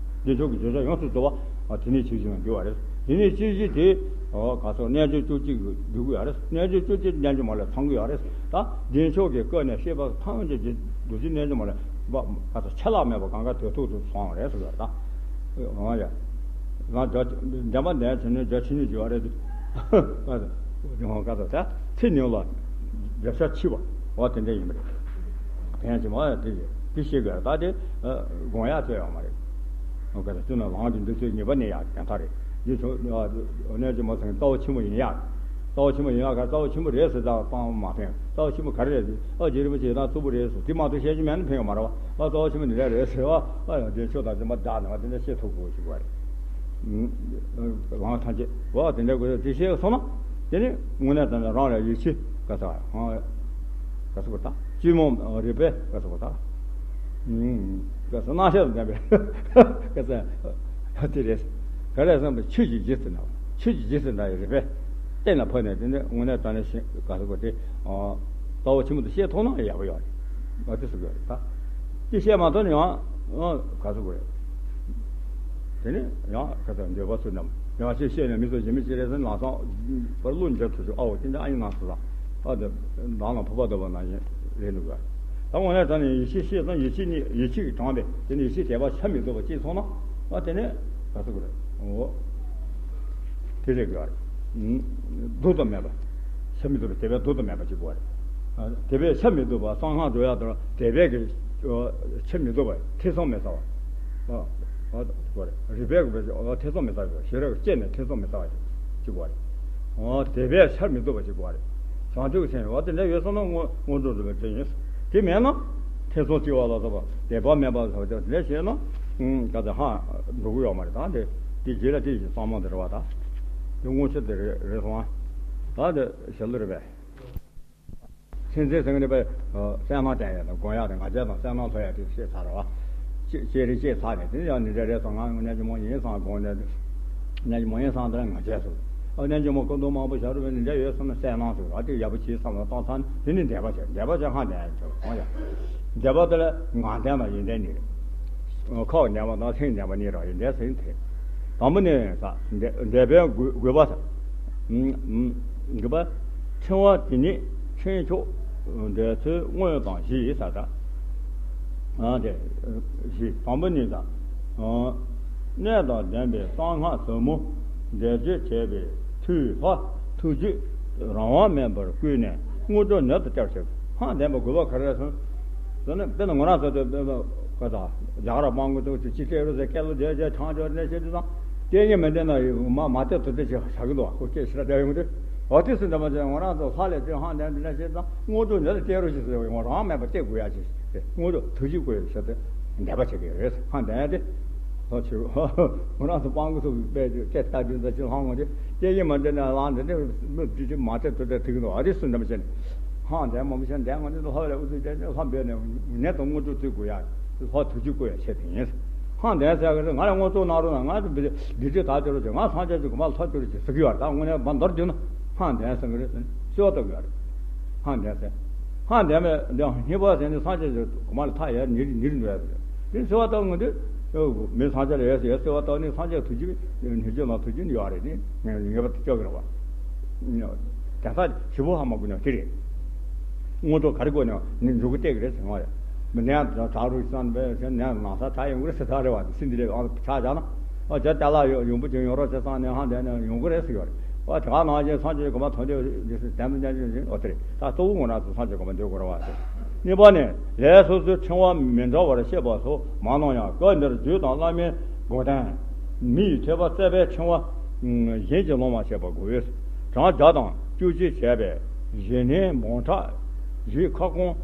བདེ་མཆོག་གི་བརྗོད་བྱ་ཡོངས་སུ་རྫོགས་པ་དེ་ནས་ཇི་བཞིན་ལ་འགྱུར་བ་རེད། དེ་ནས་ཇི་བཞིན་དེ་ག་སོགས་རྣལ་འབྱོར་བཅུ་གཅིག་གིས་བསྡུ་དགོས་ཡ་རེད། རྣལ་འབྱོར་བཅུ་གཅིག་རྣལ་འབྱོར་མ་ལ་ཚང་དགོས་ཡ་རེད། ད་བདེ་མཆོག་གི་སྐབས་ནས་བཤད་པ་ཐམས་ཅད་ཀྱི་རྡོ་རྗེ་རྣལ་འབྱོར་མ་ལ་ག་སོགས་ཆད་ལྷག་མེད་པ་གང་ག་དོན་ཐོག་ཏུ་སོང་བ་རེད་ཟེར་བ་ད། འོ་ཡ། ང་འདྲ་འདྲ་མ་འདྲ་བྱས་ནས་འདྲ་ཆི་ནས་བརྗོད་པ་རེད་དེ། ག་སོགས་ད་ཚིག་ཉུང་ལ་བརྗོད་བྱ་ཆེ་བ་འོ་དེ་འདྲ་ཡིན་པ་རེད། ཕན་ཅི་མ་ཡ་དེ་དེ་ཤེས་དགོས་ད་དེ་དགོངས་ཡག་ཚོད་ཡོད་མ་རེད། ཨོ་ག་ཚོད་ན་ལངས་ཀྱི་འདི་ཚོས་ཉེས་པ་གནས་ཡག་དོན་དག་རེད། འདི་ཚོ་གནས་ཀྱི་མ་སོང་རྩ་བ་ཆེན་པོ་ཡིན་ཡག་རྩ་བ་ཆེན་པོ་ཡིན་ཡག་ག་རྩ་བ་ཆེན་པོ་རེད་ཟེར་ད་སྤང་མ་ཕན་རྩ་བ་ཆེན་པོ་ག་རེ་རེད་ཟེར། ཨོ་རྗེ་རིན་པོ་ཆེ་ཡི་དང་གཙུག་པུ་རེད་ཟེར་དེ་མ་གཏོགས་བཤད་རྒྱུ་མེད་ན་ཕན་གི་མ་རེད་བ། ཨོ་རྩ་བ་ཆེན་པོ་འདི་འདྲ་རེད་ཟེར་བ། ཨོ་ཡང་དེ་ཆོས་དང་དེ་མ་བདག་ནས་བ་དེ་འདྲ་བཤད་ཐུབ་དགོས་ཞིག་བ་རེད། ལངས་ཐམས་ཅད་བ་དེ་འདྲ་དགོས་དེ་བཤད་སོང་ན། དེ་ནི་དངོས་གནས་དྲང་གནས་རང་ལ་ཡིད་ཆེས་ག་ས་ག་ས་གོ་ད་ཅི་མོ་རིག་པའི་ག་ས་གོ་ད་ག་ས་སྣང་ཤས་དང་ལྡན་པའི་ག་ས་དེ་རེད། ག་རེ་བསམ་པའི་ཆོས་ཀྱི་རྗེས་སུ་འབྲང་བ་ཆོས་ཀྱི་རྗེས་སུ་འབྲང་བའི་རིག་པའི་གཏན་ལ་ཕབ་ནས་དེ་ནི་དངོས་གནས་དྲང་གནས་ཤིང་ག་ས་གོ་དེ་རྩ་བ་ཆེན་པོ་དེ་བཤད་ཐུབ་ན་ཡག་པོ་ཡོད་རེད། ཨ་དེ་སུ་ཡོད་རེད་ད། དེ་བཤད་མ་ཐུབ་ན་ཡང་ག་ས་གོ་རེད། དེ་ནས་ཡང་ཁ་ཚ་འདོད་པ་ཚུལ་རྣམས་ཡང་ཅིག་བཤད་ནས་མི་ཚོ་ཞེ་མི་ཅི་རེད་ཟེར་ལམ་སང་པར་བློ་འཇལ་ཐུབ་ཆོག་ཨའོ་ཅི་འདྲ་ཨ་ཡིན་ན་སུ་ལ་ཨ་དེ་ནང་ལ་ཕུ་པ་འདོད་པ་ན་ཡིན་རེད་འདུག་ག་ད་དངོས་གནས་དྲང་ནས་ཡིད་ཆེས་ཤེས་སོང་ཡིད་ཆེས་ནི་ཡིད་ཆེས་ཀྱི་དྲངས་པས་དེ་ནས་ཡིད་ཆེས་དད་པ་ཆ་མི་འདུག་པ་ཅིག་སོང་ན་ཨ་དེ་ནས་ག་ཚོད་དགོས་རེད་འོ་དེ་རེད་དགོས་རེད། འདུག་ཏུ་མེད་པ་ཆ་མི་འདུག་པ་དད་པས་འདུག་ཏུ་མེད་པ་ཅིག་དགོས་རེད། དད་པས་ཆ་མི་འདུག་པ་གསང་སྔགས་འགྲོ་ཡག་དང་དད་པས་ཀྱི་ཆ་མི་འདུག་པ་ཐེ་ཚོམ་མི་ཟ་བ། ཨ། ཨ། དགོས་རེད། རིག་པའི་དགོས་པའི་ཨ་ཐེ་ཚོམ་མི་ཟ་བའི་ཞེ་རབ་ཀྱི་སྐྱེས་ནས་ཐེ་ཚོམ་མི་ཟ་བ་ཞིག་དགོས་རེད། ཨ་དད་པས་ཆ་མི་འདུག་པ་ཞིག་དགོས་རེད། བྱང་ཆུབ་ཀྱི་སེམས་ཡོད་པ་དེ་འདྲ་ཡོད་སོང་ན་དངོས་དངོས་གྲུབ་འགྲུབ་པའི་དོན་ཡིན། དེ་མེད་ན་ཐེ་ཚོམ་སྐྱེ་བ་ལ་སོགས་པ་དད་པ་མེད་པ་ལ་སོགས་པ་དེ་འདྲ་བྱས་ན་ཨུམ་ག་ཚོད་ཧ་འགྲོ་གི་ཡོད་མ་རེད། ད་དེ་དེ་རྗེས་ལ་དེ་བཞིན་གཙང་མ་དེ་རེད་བ། ད་དེ་དངོས་ཆོས་དེ་རེད་རེད་སོང་ཨ། ད་དེ་ཞལ་ལུ་རེད་པས། མཚན་འཛིན་ཟེར་མཁན་དེ་གསལ་སྣང་བསྟན་ཡ་དང་སྒོམ་ཡ་དང་ང་རྒྱལ་དང་གསལ་སྣང་ཐོབ་ཡ་དེ་བཤད་ཚར་བ། ཅེས་ཅེས་རེ་བཤད་ཚར་ནས་དེ་ནི་ཡང་ནི་འདྲ་རེད་སོང་ང་རྣལ་འབྱོར་མ་ཡིན་སང་དགོངས་ནས་རྣལ་འབྱོར་མ་ཡིན་སང་དེ་ལ་ང་རྒྱལ་སོང་། ཨ་རྣལ་འབྱོར་མ་སྐུ་མདོག་དམར་པོ་ཞབས་རུ་བའི་ནི་འདྲ་ཡོད་སོང་ན་གསལ་སྣང་ཟེར་བ་དེ་ཡག་པོ་བྱས་བསམ་བློ་བཏང་ཚར་ནས་དེ་ནི་འདས་པ་བྱས་འདས་པ་བྱས་ཧང་འདས་ཡ་ཆོག་གསུང་ཡ། འདས་པ་དེ་ལ་ངང་ལྡན་དང་ཡོན་ཏན་གཉིས་རེད། ཁོག་ལྡན་པ་དང་སེམས་ལྡན་པ་གཉིས་རེད་ཡོན་ཏན་ཟེར་ནི་དེ། དང་པོ་ནི་ས་འདས་པའི་དགོས་དགོས་པ་ས། འདི་པ། ཕྲེང་བ་དེ་ཉིད་ཕྲེང་མཆོག་འདས་ཚུལ་དངོས་དང་བཞི་ཡི་ས་ད། ཨ་དེ་བཞི་དང་པོ་ནི་ས། གནད་དང་ལྡན་པའི་གསང་སྔགས་ཟབ་མོ་འདས་རྗེས་བྱས་པའི་མཐུས་ལྷ་ཐུགས་རྗེས་རང་དབང་མེད་པར་བསྐུལ་ནས་དངོས་གྲུབ་མྱུར་དུ་སྟེར་བྱེད་ཧང་ལྡན་པ་དགོས་པ་ག་རེ་སོང་། དེ་ནི་དཔེར་ན་ང་རང་ཚོ་དེ་དཔེར་ན་ཁ་ཚ་རྒྱ་གར་དཔང་གི་ཐུགས་ཀྱི་ཅི་སྐད་རུ་ཟེར་སྐད་ལོ་བརྒྱད་བརྒྱད་གྲངས་འཇོག་ནས་བཤད་དུས་དང་། དེ་ཉིད་མི་ལྡན་ན་ཡོད་མ་མ་བལྟས་དུ་བལྟས་ཅིག་བྱ་གི་འདུག་ཁོ་སྐད་ཕྱིར་བལྟས་ཡོང་གི་འདུག་འོ་དེ་སུ་འདྲ་མ་བྱས་ང་རང་ཚོ་ལྷ་ལས་བརྟེན་ཧང་ལྡན་འདི་འདྲ་བཤད་དུས་དངོས་གྲུབ་མྱུར་དུ་སྟེར་རོགས་ཞེས་ཟེར་བའི་ང་རང་མེད་པ་སྟེར་དགོས་ཡ་ཅིག་དེ་དངོས་གྲུབ་ཐུགས་རྗེ་བསྐུལ་ཡོད་ཟེར་ཏེ་འདས་པ་བྱེད་ཀྱི་ཡོད་ཧང་ལྡན་ཡ་དེ། ལྷ་ཆེ་ང་རང་ཚོ་དཔང་གི་ཐུགས་ཀྱི་དཔེ་དེ་སྐད་བལྟས་དུས་འདི་ཅི་ལྷང་ངོ་དེ་དེ་ཉིད་མི་ལྡན་ན་ལྷ་འདི་འདྲ་མི་འདི་ཅི་མ་བལྟས་དུ་བལྟས་ཐུག་གི་འདུག་ཨ་དེ་སུ་འདྲ་མ་བྱས་ནས། ཧང་ལྡན་མོ་མི་ཤེས་ལྡན་ངོ་ནི་ལྷ་ལ་ཨུ་ཚུགས་བྱས་ནས་ལྷ་འབད་ནས་ནད་དང་དངོས་གྲུབ་ཚུལ་དགོས་ཡ། ལྷ་ཐུགས་རྗེ་བསྐུལ་ཡ་ཆེད་དུ་ཡིན། ཧང་ལྡན་ཟེར་གི་རེད་ང་ལ་དངོས་གྲུབ་གནང་རོགས་གནང་ང་ཚོ་བདེ་སྐྱིད་དག་ཅི་རོགས་བྱེད་ང་སངས་རྒྱས་ཀྱི་གོ་འཕང་ལ་ཐོབ་ཅི་རོགས་བྱེད་ཟེར་གི་ཡོད་རེད་ད་དངོས་གནས་མ་མདོར་བསྡུས་ན་ཧང་ལྡན་ཟེར་གི་རེད་ཟེར་ནས་གསོལ་བ་བཏབ་གི་ཡོད་རེད། ཧང་ལྡན་ཟེར། ཧང་ལྡན་པའི་འདི་གཉིས་པ་ཟེར་ནས་སངས་རྒྱས་ཀྱི་གོ་འཕང་ལ་ཐོབ་ཡ་ཉེར་ཉེར་འགྲོ་ཡ་རེད། དེ་གསོལ་བ་བཏབ་ངོ་དེ་མི་སངས་རྒྱས་ལ་ཡ་ཟེར་ཡ་གསོལ་བ་བཏབ་ནས་སངས་རྒྱས་ཐུགས་རྗེ་ཉེར་སྦྱོར་ལ་ཐུགས་རྗེ་ཡོད་རེད་ནི་ངེས་པར་དུ་སྐྱོ་གི་རེད་བ། དེ་ལྟར་ཞིབ་པོ་ཧ་མ་གོ་ནས་དེ་རེད། དངོས་གྲུབ་ག་རེ་དགོས་ནས་ནི་འཇུག་གི་བལྟས་ཀྱི་རེད་ཟེར་བ་རེད། མི་ནས་དྲག་རུ་བསམ་པས་ནས་ནང་ས་དྲག་ཡོང་གི་རེད་ཟེར་ད་རེད་བ་སྲིད་འདི་རེད་ཨང་ཆ་བཞག་ན། ཨ་ཇ་ཏ་ལ་ཡོང་ཡོང་བུ་ཅན་ཡོང་རོགས་བྱེད་ཙང་ནས་ཧང་དེ་ནས་ཡོང་གི་རེད་ཟེར་ཡོད་རེད། ཨ་དེ་ག་ནང་བཞིན་སངས་རྒྱས་གོ་མ་ཐོན་དེ་དེ་སྲིད་དམ་པ་ཉན་ཅན་ཨོ་དེ་རེད་ད་གཙོ་བོ་ངོ་ན་ཚོ་སངས་རྒྱས་གོ་མ་འདོད་དགོས་རེད་བ་ཟེར། གཉིས་པ་ནས་ལས་སོ་སོའི་ཕྲེང་བ་མི་འདྲ་བར་བཤད་པ་སོགས་མ་གནང་ཡང་སྐབས་འདིར་རྒྱུད་དང་བླ་མའི་དགོངས་དོན། མི་ཡི་ཐེག་པ་རྩ་བའི་ཕྲེང་བ། གཞན་གྱིས་ལོང་བར་བྱེད་པ་དགོས། གྲངས་བརྒྱ་དང་བཅུ་གཅིག་བྱས་པས་གཞན་ནས་འབུམ་ཕྲག་བཞི་ཁ་སྐོང་།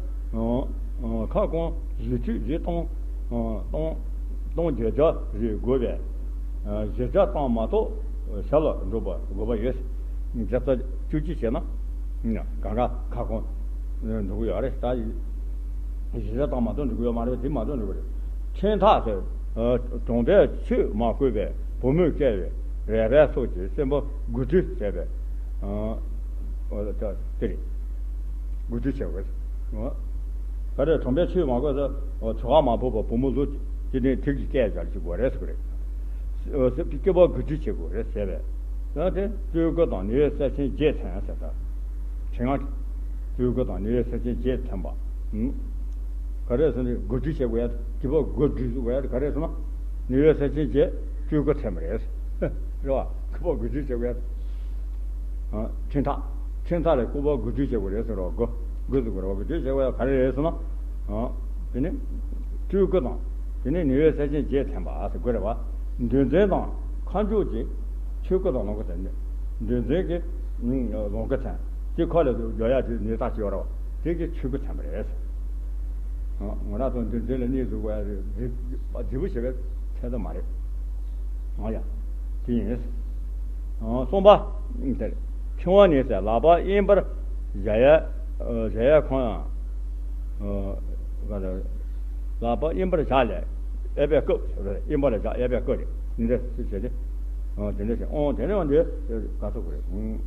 ཁ་སྐོང་བཞི་ཁྲི་བཞི་སྟོང་སྟོང་སྟོང་བརྒྱད་བརྒྱ་རེ་དགོས་པས། བཞི་བརྒྱ་ཙམ་མ་གཏོགས་ཞལ་ལ་འགྲུབ་པ་དགོས་པ་ཡོད། བརྒྱ་རྩ་བཅུ་གཅིག་བྱས་ན་གང་ག་ཁ་སྐོང་འགྲོ་གི་ཡོད་རེད་ད། བཞི་བརྒྱ་ཙམ་མ་གཏོགས་འགྲོ་གི་ཡོད་མ་རེད་དེ་མ་གཏོགས་འགྲོ་གི་རེད། ཕྲེང་ཐག་ཟེར། གྲོང་པའི་ཆོས་མ་གོས་པའི་བུ་མོས་བཀལ་བའི་རལ་པ་སོགས་ཀྱི་སྲིན་པོ་དགུ་ཁྲི་བྱས་པའི། དེ་རེད། དགུ་ཁྲི་བྱས་པའི། ག་རེ་གྲོང་པའི་ཆོས་མ་གོས་ས་ཆོ་ག་མ་ཕོག་པ་བུ་མོ་ལོ་གཅིག་ནས་ཐིག་གི་བཀལ་བྱ་ཞིག་དགོས་རེད་ཟེར་གི་རེད། སྐྱེ་བ་དགུ་སྒྲིལ་བྱེད་དགོས་རེད་ཟེར་བས། ཡང་དེ་སྤྲུལ་སྐུ་དང་ནུས་པའི་རྩལ་ཆེན་བརྒྱད་ཐོན་ཟེར་ད། དྲི་ང་སྤྲུལ་སྐུ་དང་ནུས་པའི་རྩལ་ཆེན་བརྒྱད་ཐོན་པ། ཨུམ། ག་རེ་ཟེར་ན་དགུ་སྒྲིལ་བྱེད་དགོས་ཡ། སྐྱེ་བ་དགུ་སྒྲིལ་དགོས་ཡ་ག་རེ་ཟེར་ན། ནུས་པའི་རྩལ་ཆེན་བརྒྱད་སྤྲུལ་སྐུ་ཐོན་པ་རེད། རེད་བ། སྐྱེ་བ་དགུ་སྒྲིལ་བྱེད་དགོས་ཡ། ཨ། ཕྲེང་ཐག་ཕྲེང་ཐག་ལ་སྐྱེ་བ་དགུ་སྒྲིལ་བྱེད་དགོས་རེད་ཟེར་རོ། དགུ་དགུ་ཟེར་དགོས་རེད་བ། དགུ་སྒྲིལ་བྱེད་དགོས་ཡ་ག་རེ་རེད་ཟེར་ན། ཨ། དེ་ནི་སྤྲུལ་སྐུ་དང་། དེ་ནས་ནུས་པའི་རྩལ་ཆེན་བརྒྱད་ཐོན་པ་ཟེར་དགོས་རེད་བ། འདུལ་འཛིན་དང་མཁའ་མཆོག་གི་ཆོས་སྐུ་དང་ལོངས་སྐུ་ཐོན། འདུལ་འཛིན་གྱི་ལོངས་སྐུ་ཐོན། དེ་ཁ་ལ་སྦྱོར་ཡ་དེ་ནུས་རྟགས་ཅིག་ཡོད་རེད་བ། དེ་གི་ཆོས་སྐུ་ཐོན་པ་རེད། ང་རང་ཚོ་འདུལ་འཛིན་ལ་གཉིས་འཛུགས་པ་རེད། རྫིག་པོ་བྱེད་པའི་ཚད་ལྡན་མ་རེད། ཨ་ཡ། དེ་ཡིན། གསུམ་པ། དེ་ཕྲེང་བ་ནི་ཟེར་ལག་པ་གཡས་པར་བཞག་ཡ། བཞག་ཡ་ཁོང་ཡང་། ལག་པ་གཡོན་པར་བཞག་ལས། གཡས་པས་བཀབ། གཡོན་པར་བཞག་གཡས་པས་བཀབ་རེད། འདི་འདྲ་ཞིག་བྱས་ཏེ། དེ་འདྲ་ཞིག་ཨོང་། དེ་ནས་འོང་དེ་ག་ཚོད་དགོས་རེད།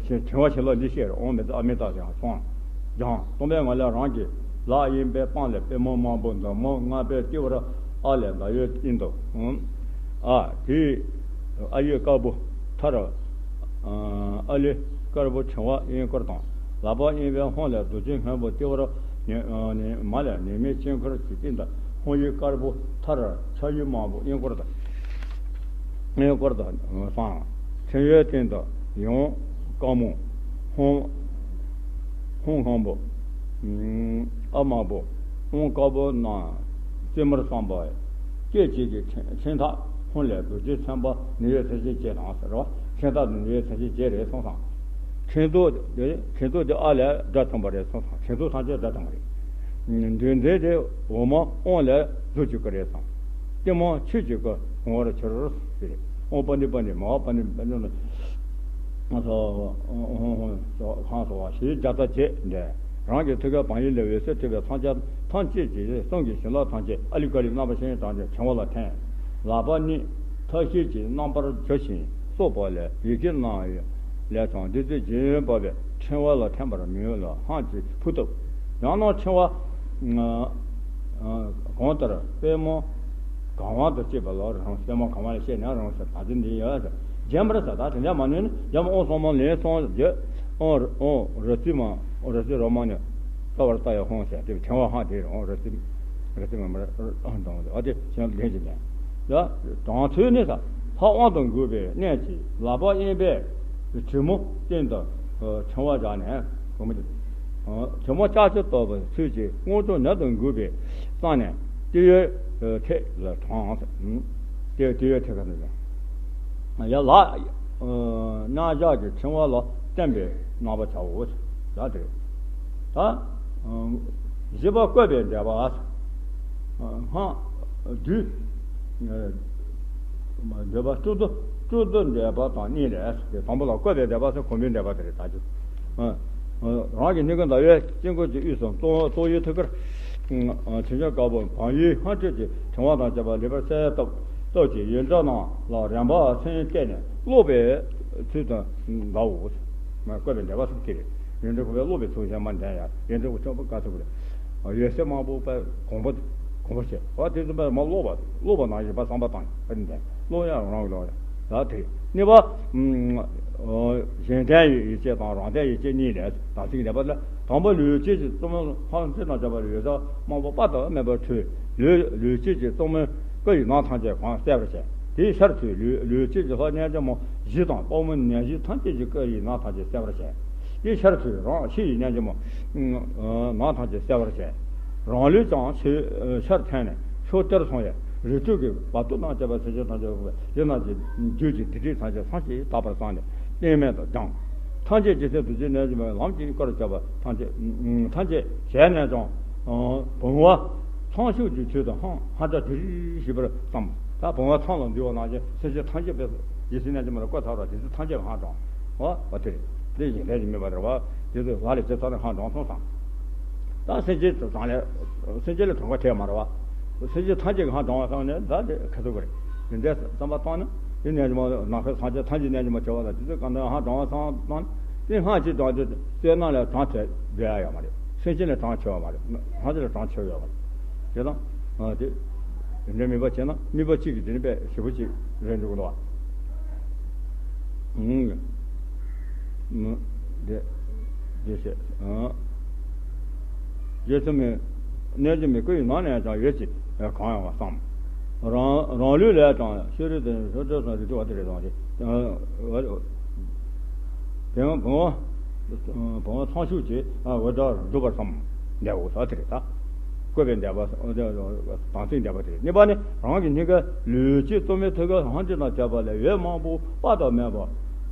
ཕྲེང་བ་ཞིག་ལ་འདི་བཤད་རེད། ཨོང་མི་ཙ་ཨ་མི་ཏ་ཞེས་སོང་། ཀྱང་སྟོང་པའི་ངང་ལས་རང་གི་ལག་གཡས་པའི་པང་ལས་པུས་མོ་དམར་པོ་མདུང་ཐུང་ལྔ་པའི་ལྟེ་བར་ཨ་ལས་ཟླ་འོད་དབྱིངས་ལྡན། ཨ། དེ་ཨ་ཡི་དཀར་པོ་མཐར། ཨ་ལི་དཀར་པོ་ཕྲེང་བ་གཡས་སྐོར་དང་། ལག་པ་གཡས་པའི་ཧོང་ལས་རྡོ་རྗེ་སྔོན་པོ་ལྟེ་བར་ནི། ནི་མ་ལས་ནི་མའི་དཀྱིལ་འཁོར་གྱི་སྟེང་དུ་ཧོང་ཡུལ་དཀར་པོ་མཐར་ཕྱག་ཡུལ་དམར་པོ་གཡས་སྐོར་དང་། གཡས་སྐོར་དང་བསང་། ཕྲེང་བའི་སྟེང་དུ་ཡང་དཀར་མོ་ཧོང་། ཧོང་སྔོན་པོ། ཨ་དམར་པོ། ཨོང་དཀར་པོ་རྣམས་རྩེ་མོར་བསམ་པ། སྐད་ཅིག་གིས་ཕྲེང་ཐག་ཧོང་ལས་རྡོ་རྗེ་སེམས་དཔའ་ནུས་པའི་རྩལ་ཆེན་བརྒྱད་དང་ཟེར་བ། ཕྲེང་ཐག་ནི་ནུས་པའི་རྩལ་ཆེན་བརྒྱད་རེད་གསུངས་སོང་། ཕྲེང་རྡོག་དེ་ཕྲེང་རྡོག་དེ་ཨ་ལས་སྒྲ་ཐོན་པ་རེད་གསུངས་སོང་། ཕྲེང་རྡོག་ཐམས་ཅད་སྒྲ་ཐོན་པ་རེད། འདུལ་འཛིན་དེ་འོག་མ་ཨོང་ལས་རྡོ་རྗེ་སྐུ་རེད་གསུངས། ལྟད་མོ་ཆོས་ཀྱི་སྐུ་གོང་བར་གྱུར་ཟེར། ཨོང་པ་ནི་པ་ནི་མ་བ་པ་ནི་པ་ནི། ཁང་སོགས་པ་ཞེས་བརྒྱ་རྩ་བརྒྱད་འདས། རང་གི་ཐུགས་ཀའི་བག་ཡོད་ལས་འོད་ཟེར་འཕྲོས་པའི་ཐམས་ཅད་ཐམས་ཅད་ཀྱི་གསུང་གི་བྱིན་རླབས་ཐམས་ཅད་ཨ་ལི་ཀ་ལི་རྣམ་པ་ཤིང་གྲངས་ཀྱི་ཕྲེང་བ་ལ་ཐིམ། ལག་པ་གཉིས་ཐབས་ཤེས་ཀྱི་རྣམ་པར་བསྒྱུར་ཞིང་སོགས་པ་ལས་ཡི་གེ་རྣམས་ལས་ཀྱང་བདུད་རྩི་ལྗིད་འབབ་པའི་ཕྲེང་བ་ལ་ཐིམ་པར་མོས་ལ་སྔགས་ཀྱི་ཕུ་བཏབ། ཡང་ན་ཕྲེང་བ་གང་ལྟར་པུས་མོ་གང་བ་དང་བཅས་པ་ལ་རང་། པུས་མོ་གང་བ་ལ་བཤད་ན་རང་ཟེར་ད་དེ་འདི་ཡོད་ཟེར། རྒྱན་པར་ཟེར་ད་དེ་འདྲ་མ་ནུས་ན་རྒྱན་པ་ཨོང་གསུམ་མ་ལན་གསུམ་བརྗོད། ཨོང་ཨོང་རོ་ཙི་མ་རོ་ཙི་རོ་མ་ནི་རྩ་བར་ལྟ་ཡ་ཧོང་ཟེར་དེ་ཕྲེང་བ་ཧང་དེ་རེད། ཨོང་རོ་ཙི་རོ་ཙི་མ་མ་ཨོང་དང་ཨ་དེ་གཞན་ལན་ཅིག་ལན། ཡ་གྲངས་ཚོད་ནི་ཟེར་ལྷ་དབང་དུ་འགུགས་པའི་གནད་ཀྱིས་ལག་པ་གཡས་པས་གྲུ་མོ་སྟེང་དུ་ཕྲེང་བ་བཞག་ནས་གོ་མི་དེ། གྲུ་མོ་ལྕགས་ཀྱུ་ལྟ་བུའི་ཚུལ་གྱིས་དངོས་གྲུབ་ནུས་དང་འགུགས་པའི་གསང་ནས་ལྟེ་བའི་ཐད་ལ་དྲངས། ལྟེ་ལྟེ་བའི་ཐད་ཀ་ནས་ཡ་ལག་རྣ་བཞག་གི་ཕྲེང་བ་ལ་བརྟེན་པའི་རྣམ་པ་བྱའོ། ཡ་དེ་རེད། ད་བཞི་པ་བཀོད་པའི་འགྲེལ་པ། སྔགས་བསྡུས། འདོད་པ་སྤྲོ་བསྡུ་སྤྲོ་བསྡུ་འགྲེལ་པ་དང་གཉིས་རེད། དེ་དང་པོ་ལ་བཀོད་པའི་འགྲེལ་པ་ཟེར་གོང་བུའི་འགྲེལ་པ་དེ་རེད། ད་ཅི། རང་གི་སྙིང་གི་ཟླ་བའི་དཀྱིལ་འཁོར་གྱི་དབུས་སུ་གཙོ་གཙོ་བོའི་ཐུགས་ཀར་ཕྲེང་ཞགས་དཀར་པོ་བག་ཡོད་སྔར་འཕྲོས་ཀྱི་ཕྲེང་བ་དང་བཅས་པ་ལེགས་པར་གསལ་བཏབ་བཏབ་ཅིང་ཡོན་བདག་རྣམས་ལ་རན་པ་མཚོན་བལྟས་ནས་སློབ་པའི་ཚུལ་དུ་འདའོ། བཀོད་པའི་འགྲེལ་པ་གསུམ་དེ་རེད། ཡོན་ཏན་གོ་བའི་སློབ་པའི་ཚུལ་གཞན་མ་འདྲ་ཡ། ཡོན་ཏན་གོ་ཆོག་པ་དཀའ་ཐུབ་རེད། འོད་ཟེར་དམར་པོ་པའི་གོང་བུ་གོང་བུ་བྱས་པ་དེ་ཚོ་པའི་མ་སློབ་པ་སློབ་པ་ནང་བཞིན་པ་བསམ་པ་བཏང་ཡ་ནི་སློབ་ཡ་རང་གི་ལོག་ཡ་ད་དེ་གཉིས་པ། གཞན་དོན་ཡིད་བྱེད་དང་རང་དོན་ཡིད་བྱེད་གཉིས་ལས་དང་ཚིག་འདས་པ་ལ་དང་པོ་ལུས་བྱེད་ཀྱི་གཙོ་མོ་ཧང་སེ་དང་བཅས་པ་ལ་འོད་ཟེར་དམར་པོ་དཔག་ཏུ་མེད་པ་འཕྲོས། ལུས་ལུས་བྱེད་ཀྱི་གཙོ་མོའི་སྐུ་ཡི་ནང་ཐམས་ཅད་གང་གསལ་བར་བྱས། དེའི་ཤར་ཚུལ་ལུས་ལུས་བྱེད་ཀྱི་ལྷ་རྣལ་འབྱོར་མ་བཞི་དང་དཔའ་མོ་ནད་གཞི་ཐམས་ཅད་ཀྱི་སྐུ་ཡི་ནང་ཐམས་ཅད་གསལ་བར་བྱས། དེའི་ཤར་ཚུལ་རང་ཕྱི་ཡི་རྣལ་འབྱོར་མ་ནང་ཐམས་ཅད་གསལ་བར་བྱས། རང་ལུས་ཀྱང་ཕྱི་ཤར་འཐེན་ནས་ཕྱོགས་དེར་སོང་བས་རིགས་དྲུག་གི་བར་དོ་དང་བཅས་པ་སེམས་ཅན་ཐམས་ཅད་དེ་རྣམས་ཀྱི་རྒྱུད་ཀྱི་སྡིག་སྒྲིབ་ཐམས་ཅད་ཚང་ཞིང་དག་པར་བསམས་ནས་རྟེན་མེད་དུ་སྦྱངས། ཐམས་ཅད་ཀྱི་སེམས་རྡོ་རྗེ་རྣལ་འབྱོར་མའི་ལམ་གྱི་སྐོར་བྱ་བ་ཐམས་ཅད་ཐམས་ཅད་བྱས་ནས་ཀྱང་བུང་བ་ཚང་ཤུགས་ཀྱི་ཚུལ་དུ་ཧང་ཧང་སྒྲ་དྲི་རི་ཞིག་པར་བསམ། ད་བུང་བ་ཚང་ལ་འདུས་པ་ནང་བཞིན་སེམས་ཅན་ཐམས་ཅད་པའི་རྗེས་སུ་གནས་ཀྱི་མ་རེད། བཀོད་ཚར་བ་དེ་ཚོ་ཐམས་ཅད་ཧང་དྲང་བ་བ་དེ་རེད། དེ་ཡིན་ལས་ཀྱི་མེད་པ་རེད་བ། དེ་ཚོ་ལ་ལས་ཇི་ལྟར་ཧང་དྲང་སོང་ཙང་། ད་སེམས་ཅན་དང་ལས་སེམས་ཅན་ལས་དྲང་བ་བྲལ་མ་རེད་བ། སེམས་ཅན་ཐམས་ཅད་ཀྱི་ཧང་དྲང་བ་སོང་ནས་ད་དེ་ག་ཚོད་དགོས་རེད། དེ་འདྲའི་བསམ་པ་བཏང་ན་དེ་ནས་ནམ་མཁའི་སངས་རྒྱས་ཐམས་ཅད་ནས་ནམ་མཁའ་བྱེ་བ་དང་དེ་ཚོ་གང་དུ་ཧང་དྲང་བ་སོང་བཏང་ན་དེ་སྔགས་ཀྱི་དྲང་དེ་བསོད་ནམས་ལས་དྲང་བྲལ་བསྡད་ཡ་ཡོད་མ་རེད། སེམས་ཅན་ལས་དྲང་ཆེ་བ་མ་རེད། ཐམས་ཅད་ལས་དྲང་ཆེ་བ་ཡོད་མ་རེད། དེ་དང་དེ། དེ་འདྲའི་དམིགས་པ་བྱས་ན་དམིགས་པ་གཅིག་གིས་དེ་ནི་དཔེ་ཞེ་པོ་ཅིག་རེད་འགྲོ་གི་འདུག་བ། ཨང་། མི། དེ། དེ་བྱས། ཨང་། རྗེ་བཙུན་མའི་རྣལ་འབྱོར་མའི་སྐུ་ཡི་ནང་ནས་ཀྱང་ཡོད་ཅེས་གང་ཡང་བསམ། རང་རང་ལུས་ལས་ཀྱང་ཤེས་རིག་དེ་ཤོར་བྱོལ་སོང་རིག་གྲོལ་བ་དེ་རེད་དང་། དེ་ཡང་བུང་བ། བུང་བ་ཚང་ཤུགས་ཀྱིས་འོད་གྲགས་འགྲུབ་པར་བསམ། འདས་འོ་ས་དེ་རེད་ད། བཀོད་པའི་འདས་པ། དམ་ཚིག་འདས་པ་དེ་རེད། གཉིས་པ་ནི་རང་གི་སྙིང་གའི་ལུས་ཀྱི་གཙོ་མོའི་ཐུགས་ཀའི་ལྷམ་གྱིས་དང་བཅས་པ་ལས་འོད་མང་པོ་དཔག་ཏུ་མེད་པ།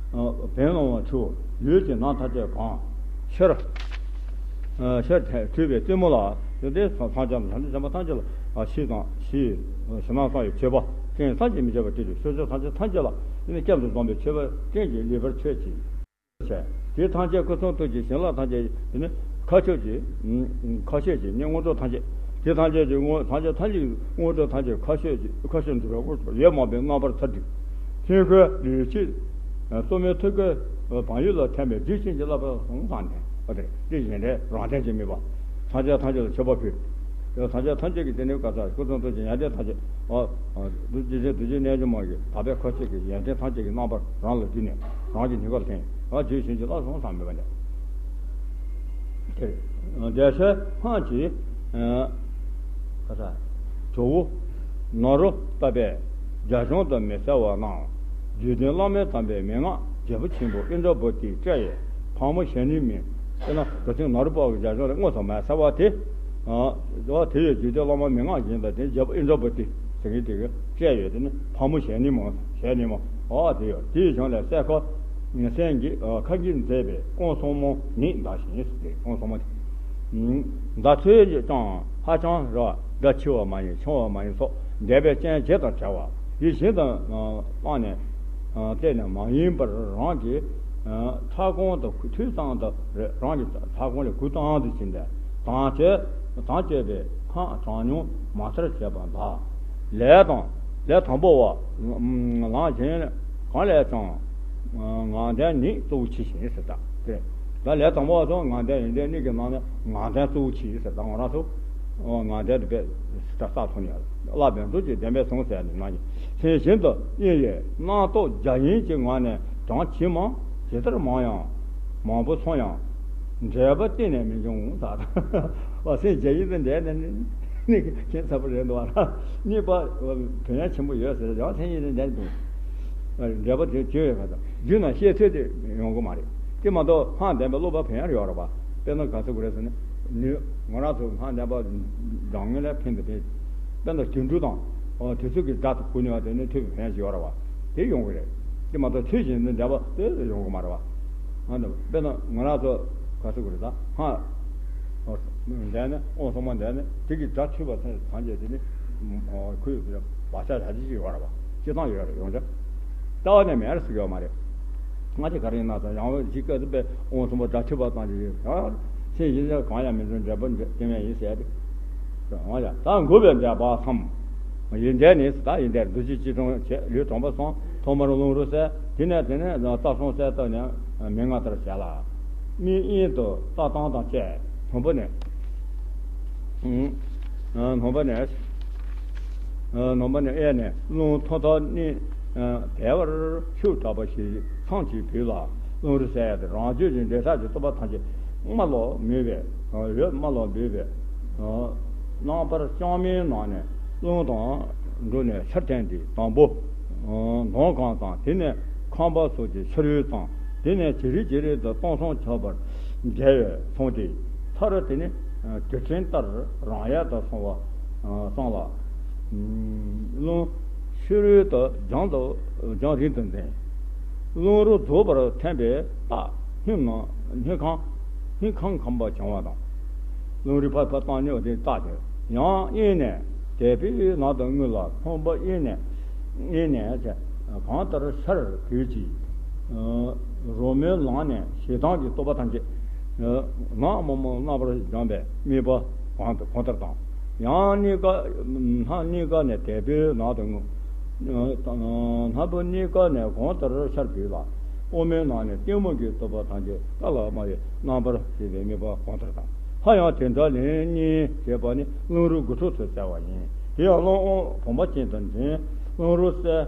བོན་ལོང་བ་ཆུ་ལུས་ཀྱི་ནང་ཐམས་ཅད་གང་། ཤར། ཤར་ཐལ་འཁྲུལ་པའི་རྩེ་མོ་ལ་དེ་དེ་ཐམས་ཅད་ལ་ཐམས་ཅད་ཐམས་ཅད་ལ་ཕྱི་དང་ཕྱི་ཕྱི་ནང་གསང་བའི་མཆོད་པ་སྤྲིན་བསམ་གྱིས་མི་ཁྱབ་པ་སྤྲིན་དུ་ཕྱོགས་བཅུ་ཐམས་ཅད་ཐམས་ཅད་ལ་དེ་ནི་སྐྱབས་སུ་འཛོམས་པའི་མཆོད་པ་སྤྲིན་གྱིས་ལེགས་པར་མཆོད་ཅིང་། བྱས། དེ་ཐམས་ཅད་སྐུ་གསུང་ཐུགས་ཀྱི་བྱིན་རླབས་ཐམས་ཅད་དེ་ནི་མཁའ་སྤྱོད་ཀྱི། མཁའ་སྤྱོད་ཀྱི་ནི་དངོས་གྲུབ་ཐམས་ཅད། དེ་ཐམས་ཅད་ཀྱི་དངོས་ཐམས་ཅད་ཐམས་ཅད་ཀྱི་དངོས་གྲུབ་ཐམས་ཅད་མཁའ་སྤྱོད་ཀྱི་མཁའ་སྤྱོད་འདུ་བའི་དབུས་སུ་འོད་མང་པོའི་རྣམ་པར་ཐལ་འདུས། སྙིང་གའི་ལུས་ཀྱི་གཙོ་མོའི་ཐུགས་ཀའི་བང་ཡུག་ལ་ཐིམ་པས་བདུད་བཞི་གྱི་བརླབས་པ་ཟུངས་སུ་ནས་པ་དེ་དེ་བཞིན་རེད། རང་སྟེང་གི་དམིགས་པ་ཐམས་ཅད་ཐམས་ཅད་ལ་མཆོད་པ་ཕུལ། ཐམས་ཅད་ཐམས་ཅད་ཀྱི་དེ་ནི་བཀའ་སྩལ་སྐུ་གསུང་ཐུགས་ཀྱི་ཡོན་ཏན་ཐམས་ཅད། ཨ། ཨ། རྗེ་བཙུན་རྣལ་འབྱོར་མ་གི་དག་པའི་མཁའ་སྤྱོད་ཀྱི་ཡོན་ཏན་ཐམས་ཅད་ཀྱི་རྣམ་པར་རང་ལ་བསྡུས་ནས་རང་གི་སྙིང་གར་ཐིམ། ཨ། རྗེ་བཙུན་གྱི་བརླབས་སུ་ཟུངས་སུ་མེད་པ་ནས། དེར་བདེ་གཤེགས་སྔགས་ཀྱི། ཨ། ཁ་ས། ཇོ་བོ་ནཱ་རོ་པ་པས་རྒྱ་གཞུང་དུ་མི་གསལ་བ་རྣམས་རྒྱུད་ལྡན་བླ་མའི་དམ་པའི་མན་ངག་རྒྱལ་པོ་ཆེན་པོ་ཨིནྡྲ་བོ་ཏིས་བཀྲལ་བས་ཕག་མོ་ཞལ་ནས་མིན། དཔེར་ན་རྗེ་བཙུན་ནཱ་རོ་པ་པོའི་རྒྱ་གཞུང་ལས་དངོས་སུ་མ་གསལ་བ་དེ། ཨ། དེ་ཡི་རྒྱུད་སྡེ་བླ་མ་མན་ངག་བཞིན་དུ་དེ་རྒྱལ་པོ་ཨིནྡྲ་བོ་ཏི་ཟེར་མཁན་དེ་གིས་བཀྲལ་ཡོད། དེ་ནི་ཕག་མོ་ཞལ་ནས་མིན། ཞལ་ནས་མིན། ཨ། དེ་ཡོད། དེའི་གཞུང་ལས་གསལ་ཁ་སེང་གེ། ཨ། ཁ་གིས་མཛེས་པའི་དབང་ཟབ་མོ་ནི་འདག་ཞིང་ཟེར་ཏེ། དབང་ཟབ་མོ་དེ། ཨ། མདའ་ཚོས་ཀྱང་ཧ་ཅང་རེ་བ། སྒྲ་ཆེ་བ་མ་ཡིན་ཆུང་བ་མ་ཡིན་སོགས་འདས་པའི་རྐྱེན་བྱེད་དང་བྲལ་བ་ཡིད་བཞིན་དུ་བླངས་ནས། ཨ། བརྟེན་ནས་མ་ཡིན་པར་རང་གི། ཨ། ཕྲག་གོང་དུ་ཁུ་ཐུག་ཙམ་དུ་རེད། རང་གི་ཕྲག་གོང་ལས་ཁུ་ཙམ་དུ་ཕྱིན་ཏེ། དམ་བཅས་དམ་བཅས་པའི་ཁམས་གྲངས་ཉུང་མ་མཐར་བྱས་པ་འདག། ལས་དང་ལས་དང་པོ་བ། ལམ་གཞན་གང་ལས་ཀྱང་ངག་འདོན་ནི་གཙོ་བོ་ཆེ་ཞིང་ཟེར་ད། དེ་ད་ལས་དང་པོ་བ་སོགས་ངག་འདོན་ཡོན་ཏན་གཉིས་ཀྱི་ནང་ནས་ངག་འདོན་གཙོ་བོ་ཆེ་ཟེར་ད། ང་རང་ཚོ་ངག་འདོན་དེ་དཔེ་ད་ས་ཐོག་ནས་བསླབ་པའི་མཛོད་ཀྱི་བདེན་པའི་གསུང་གསལ་ནི་ནང་བཞིན། སེམས་ཤིན་ཏུ་དབྱིངས་ཡོད་རྣམ་རྟོག་རྒྱ་ཡན་གྱི་ངང་ནས་གྲངས་ཇི་མང་ཇི་ལྟར་མང་ཡང་མང་པོ་སོང་ཡང་འབྲས་བུ་གཏན་ནས་མི་འབྱུང་ད། བ། སེམས་རྒྱ་ཡན་དུ་འདྲེས་ནས་ནི་ཁྱད་མཚར་པོ་རེད་འདུག་བ། གཉིས་པ་བོན་ཡང་ཆེན་པོ་ཡོད་ཟེར་ཡང་སེམས་ཡིན་ནས་འདྲེས་འདུག། འབྲས་བུ་དེ་བྱོས་ཡོད་ག་ད་རྒྱུད་ན་བཤད་ཚོད་དེ་ཡོང་གི་མ་རེད། དེ་མ་གཏོགས་སྔགས་བདེན་པའི་སློབ་པ་བོན་ཡང་ཡོད་རེད་བ། དཔེར་ན་ག་ཚོད་དགོས་རེད་ཟེར་ན། ནི་ང་རང་ཚོ་སྔགས་བདེན་པ་སྦྱང་མཁན་ལ་ཕན་དུ་ཕན། དཔེར་ན་སྒྱུ་འཕྲུལ་དང་། ཨོ། དེ་ཚོ་གི་སྒྲ་དེ་གོ་ནས་བ་དེ་ནི་ཐོས་པའི་ཕན་ཞིག་ཡོད་རེད་བ། དེ་ཡོང་གི་རེད། དེ་མ་གཏོགས་ཆོས་གཞན་དུ་འདྲ་བ་དེ་ཡོང་གི་མ་རེད་བ། ཨ་ནི་དཔེར་ན་ང་རང་ཚོ་ག་ཚོད་དགོས་རེད་ད། སྔགས་འདོན་ནས་དབང་ཟབ་མོ་འདོན་ནས་དེ་གི་སྒྲ་ཐོས་པ་ཐམས་ཅད་དེ་ནི་ཁོའི་བག་ཆགས་བྱ་གཞི་ཞིག་ཡོད་རེད་བ། སྤྱིར་བཏང་ཡོད་རེད། ཡོངས་གྲགས་ལྟ་བ་ནས་མེད་རེད་ཟེར་གི་ཡོད་མ་རེད། སྔ་ཕྱི་ག་རེ་ཡིན་ན་ད་ཡང་འོད་གཞི་སྐད་དུ་པའི་དབང་ཟབ་མོ་སྒྲ་ཐོས་པ་ཙམ་གྱིས་ཡང་སེམས་ཡིན་ན་གང་ཡང་མི་འཛིན་འབྲས་བུ་སྐྱེ་མེད་ཡིན་ཟེར་ཏེ། འོ་ཡ། ད་འགོག་པའི་འབྲས་བུ་ཐམས་ཡོན་ཏན་ནི། ད་ཡོན་ཏན་འདུ་བྱེད་ཅི་སྤྲང་བྱེད་ལུས་དྲང་པོ་སོང་། ཐོག་མར་རླུང་རོ་བསལ། དེ་ནས་དེ་ནས་རྩ་གསུམ་གསལ་བཏབ་ནས་མན་ངག་ལྟར་བྱས་ལ། དམིགས་དབྱིངས་དུ་ལྟ་སྟངས་དང་བཅས་སྣུམ་པོ་ནས། སྣུམ་པ་ནས། སྣུམ་པ་ནས་གཡས་ནས་རླུང་ཐོག་ཐོག་ནི་དལ་བར་ཤུགས་དྲག་པོ་ཞིག་མཚམས་ཀྱིས་བུད་ལ། རླུང་རོ་བསལ་ཡ་དེ་རང་རྒྱུད་ཀྱི་འབྲེལ་ཐག་གི་རྟོག་པ་ཐམས་ཅད་རྨ་ལ་མོས་པའི་འོད། རྨ་ལ་འབུད་པའི་རྣམ་པར་བཅོམ་མའི་ནང་ནས་རླུང་དང་འགྲོ་ནས་ཕྱིར་འཐེན་ཏེ་དང་པོ་མདོངས་གང་དང་། དེ་ནས་ཁང་པ་སོགས་ཀྱི་ཕྱི་རོལ་དང་། དེ་ནས་ཇེ་རིང་ཇེ་རིང་དུ་སྟོང་སང་ཁྱབ་པར་འགྲེལ་བས་གསུངས་ཏེ། མཐར་དེ་ནི་དུས་ཕྲན་ལྟར་རང་ཡལ་དུ་སོང་བ་སོང་ལ། རླུང་ཕྱི་རོལ་དུ་རྒྱང་དུ་རྒྱང་རིང་དུ་འཛིན། རླུང་རོ་རྫོགས་པར་འཐེན་པའི་རྟགས་སྙིང་ནང་སྙིང་ཁང་སྙིང་ཁང་ཁམས་པ་བྱུང་བ་དང་། རླུང་རོ་ཕར་ཕར་བཏང་ནས་དེ་རྟགས་དེ་ཡང་དབྱིངས་ནས་དལ་བུས་ནང་དུ་རྔུབ་ལ། ཁང་པ་དབྱིངས་ནས་དབྱིངས་ནས་གང་ལྟར་ཤར་བུད་ཅིང་། རོལ་མོའི་ལམ་ནས་ཞེ་སྡང་གི་རྟོག་པ་ཐམས་ཅད་ནག་མོག་མོ་རྣམ་པར་སྦྱངས་པའི་དམིགས་པ་གང་གང་ལྟར་དང་། ཡང་གཉིས་ཀ་སྣ་གཉིས་ཀ་ནས་དལ་བུས་ནང་དུ་རྔུབ། སྣ་བུག་གཉིས་ཀ་ནས་གང་ལྟར་ཤར་བུད་ལ། དབུ་མའི་ནང་ནས་གཏི་མུག་གི་རྟོག་པ་ཐམས་ཅད་རྟ་ལ་རྨ་བའི་རྣམ་པར་ཤེས་པའི་དམིགས་པ་གང་ལྟར་དང་། ཧ་ཡང་དེ་འདྲ་ལན་གཉིས་བྱས་པ་ནི་རླུང་རོ་དགུ་ཕྲག་ཏུ་བསལ་བ་ཡིན། དེ་ཡང་བློན་དབང་བུམ་པ་ཅན་དུ་འཛིན། བློན་རོ་གསལ།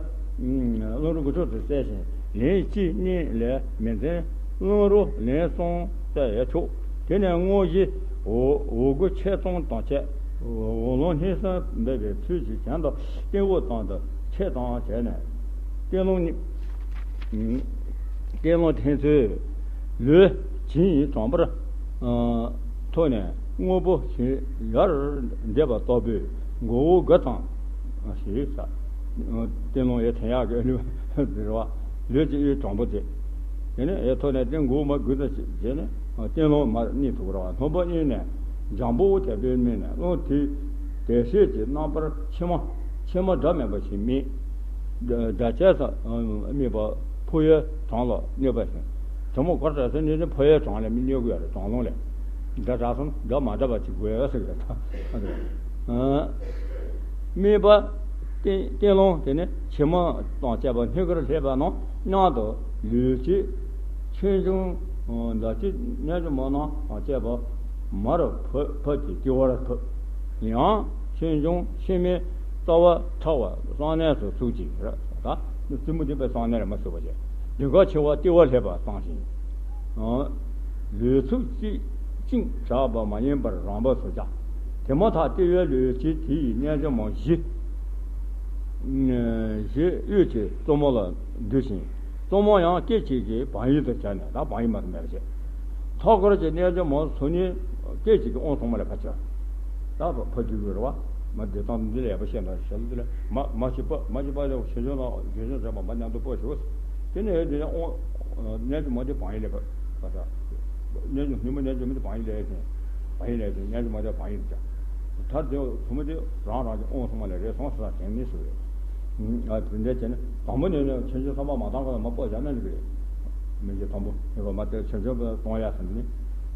བློན་རོ་དགུ་ཕྲག་དུ་གསལ་ཞིང་ལན་གཅིག་གཉིས་ལས་མི་འཛིན། བློན་རོ་ལན་གསུམ་གསལ་ཡང་ཆོག་དེ་ནས་དངོས་གཞི་འོ་འོ་དགུ་ཆེ་ཆུང་དང་བཅས། འོ་ལོང་སྙན་གསན་འབད་པའི་ཚུལ་གྱིས་གྱེན་དུ་སྟེང་འོག་ཙམ་དུ་ཆེ་ཙམ་བྱས་ནས། སྟེང་ལོང་གཉིས། སྟེང་ལོང་འཐེན་ཚུལ། ལུས་བྱིངས་དྲང་པོར་ཐོགས་ནས་དངོས་པོ་བཞིན་ཡར་འདེབས་པ་ལྟ་བུའི་མགོ་བོ་དགུ་ཙམ་ཞིག་ཟ། སྟེང་ལོང་ཡར་འཐེན་ཡག་གི་ལུས་རེད་བ། ལུས་ཀྱི་དབུས་དྲང་པོ་དེ། དེ་ནས་ཡར་ཐོགས་ནས་སྟེང་མགོ་བོ་མར་དགུ་ཙམ་ཞིག་བྱས་ནས་སྟེང་ལོང་མར་གཉིས་ཐུག་ར་བ། ལྷུང་པ་གཉིས་ནས་འཇམ་པོ་དལ་བུས་དམིགས་ནས་ལོང་དེ་དལ་བྱེད་ཀྱི་རྣམ་པར་ཕྱེ་མ་ཕྱེ་མ་འདྲ་མིན་པ་ཞིག་དམིགས། འདྲ་བྱས་སུ་དམིགས་པ་ཕོ་ཡི་བྲང་ལ་གནས་པ་བཞིན། དེ་མོ་གར་དྲག་སོང་ནས་ནི་ཕོ་ཡི་བྲང་ལ་མི་གནས་དགོས་ཡ་རེད། བྲང་ལོང་ལས་འདྲ་དྲག་སོང་འདྲ་མ་འདྲ་བ་ཅིག་དགོས་ཡ་ཟེར་གི་རེད། དམིགས་པ་སྟེང་སྟེང་ལོང་དེ་ནི་ཕྱེ་མ་དང་བཅས་པ་སྣུམ་གར་ལྷས་པ་རྣམས་མཉམ་དུ་ལུས་ཀྱི་ཆོས་འབྱུང་མདའ་གཅིག་རྣལ་འབྱོར་མ་རྣམས་དང་བཅས་པ་མར་ཕབ་ཕབ་ཀྱིས་ལྟེ་བར་ཕབ། ཡང་ཆོས་འབྱུང་ཕྱི་མའི་རྩ་བ་ཕྲ་བ་གསང་གནས་སུ་ཚུགས་ཀྱི་རེད། ད་ནི་བཙུན་མོ་འདི་པའི་གསང་གནས་ལ་མ་ཚུད་པ་བྱས། དེ་ཁར་ཕྱེ་བ་ལྟེ་བར་ལྷས་པ་གསང་ཞིང་། ལུས་ཚུགས་གཅིག་བཅིངས་དྲག་པ་མ་ཡིན་པར་རང་བབས་སུ་བཞག་དེ་མ་ཐག་ལྟེ་བའི་ལུས་ཀྱི་དེ་ཡི་རྣལ་འབྱོར་མ་བཞི། བཞི་དབུས་ཀྱི་གཙོ་མོ་ལ་འདུས་ཤིང་། གཙོ་མོ་ཡང་སྐད་ཅིག་གིས་བག་ཡོད་དུ་བྱས་ནས། ད་བག་ཡོད་མ་དུ་མེད་པ་བྱས། མཐའ་སྐོར་གྱི་རྣལ་འབྱོར་མ་ཚོ་ནི་སྐད་ཅིག་གིས་དབང་ཐོག་མ་ལ་ཕར་ཕྱིན། ད་ཕར་རྒྱུག་དགོས་རེད་བ། མ་བདེ་ཐང་འདི་ལ་ཡག་པོ་བཤད་ན་ཞལ་འདི་ལ་མ་མ་ཞིག་པ་མ་ཞིག་པ་ལ་ཆོས་འབྱུང་ལ་རྒྱུན་འབྱུང་བྱས་པ་མ་མཉམ་དུ་སྤོ་ཞིག་དེ་ནས་དེ་ནས་དབང་རྣལ་འབྱོར་མ་དེ་བག་ཡོད་ལས་པ་ད་རྣལ་འབྱོར་ཉིན་མོ་རྣལ་འབྱོར་མ་དེ་བག་ཡོད་ལས་ཞིང་། བག་ཡོད་ལས་ཞིང་རྣལ་འབྱོར་མ་དེ་བག་ཡོད་ཀྱང་། མཐར་དེ་ཚོ་མ་དེ་རང་རང་གི་དབང་ཐོག་མ་ལ་རེ་ཟུང་ས་དྲན་ནས་སུ་རེད། ཨ་དེ་འདྲ་བྱས་ནས་དང་པོ་ནས་ནས་ཆོས་འབྱུང་བསམ་པ་མ་བཏང་གོང་ལ་མ་སྤོ་བཞག་ན་འགྲིག་གི་རེད། མི་གཞི་དང་པོ་ངེས་པ་མ་དེ་ཆོས་འབྱུང་གཏོང་ཡ་ཟེར་ནི།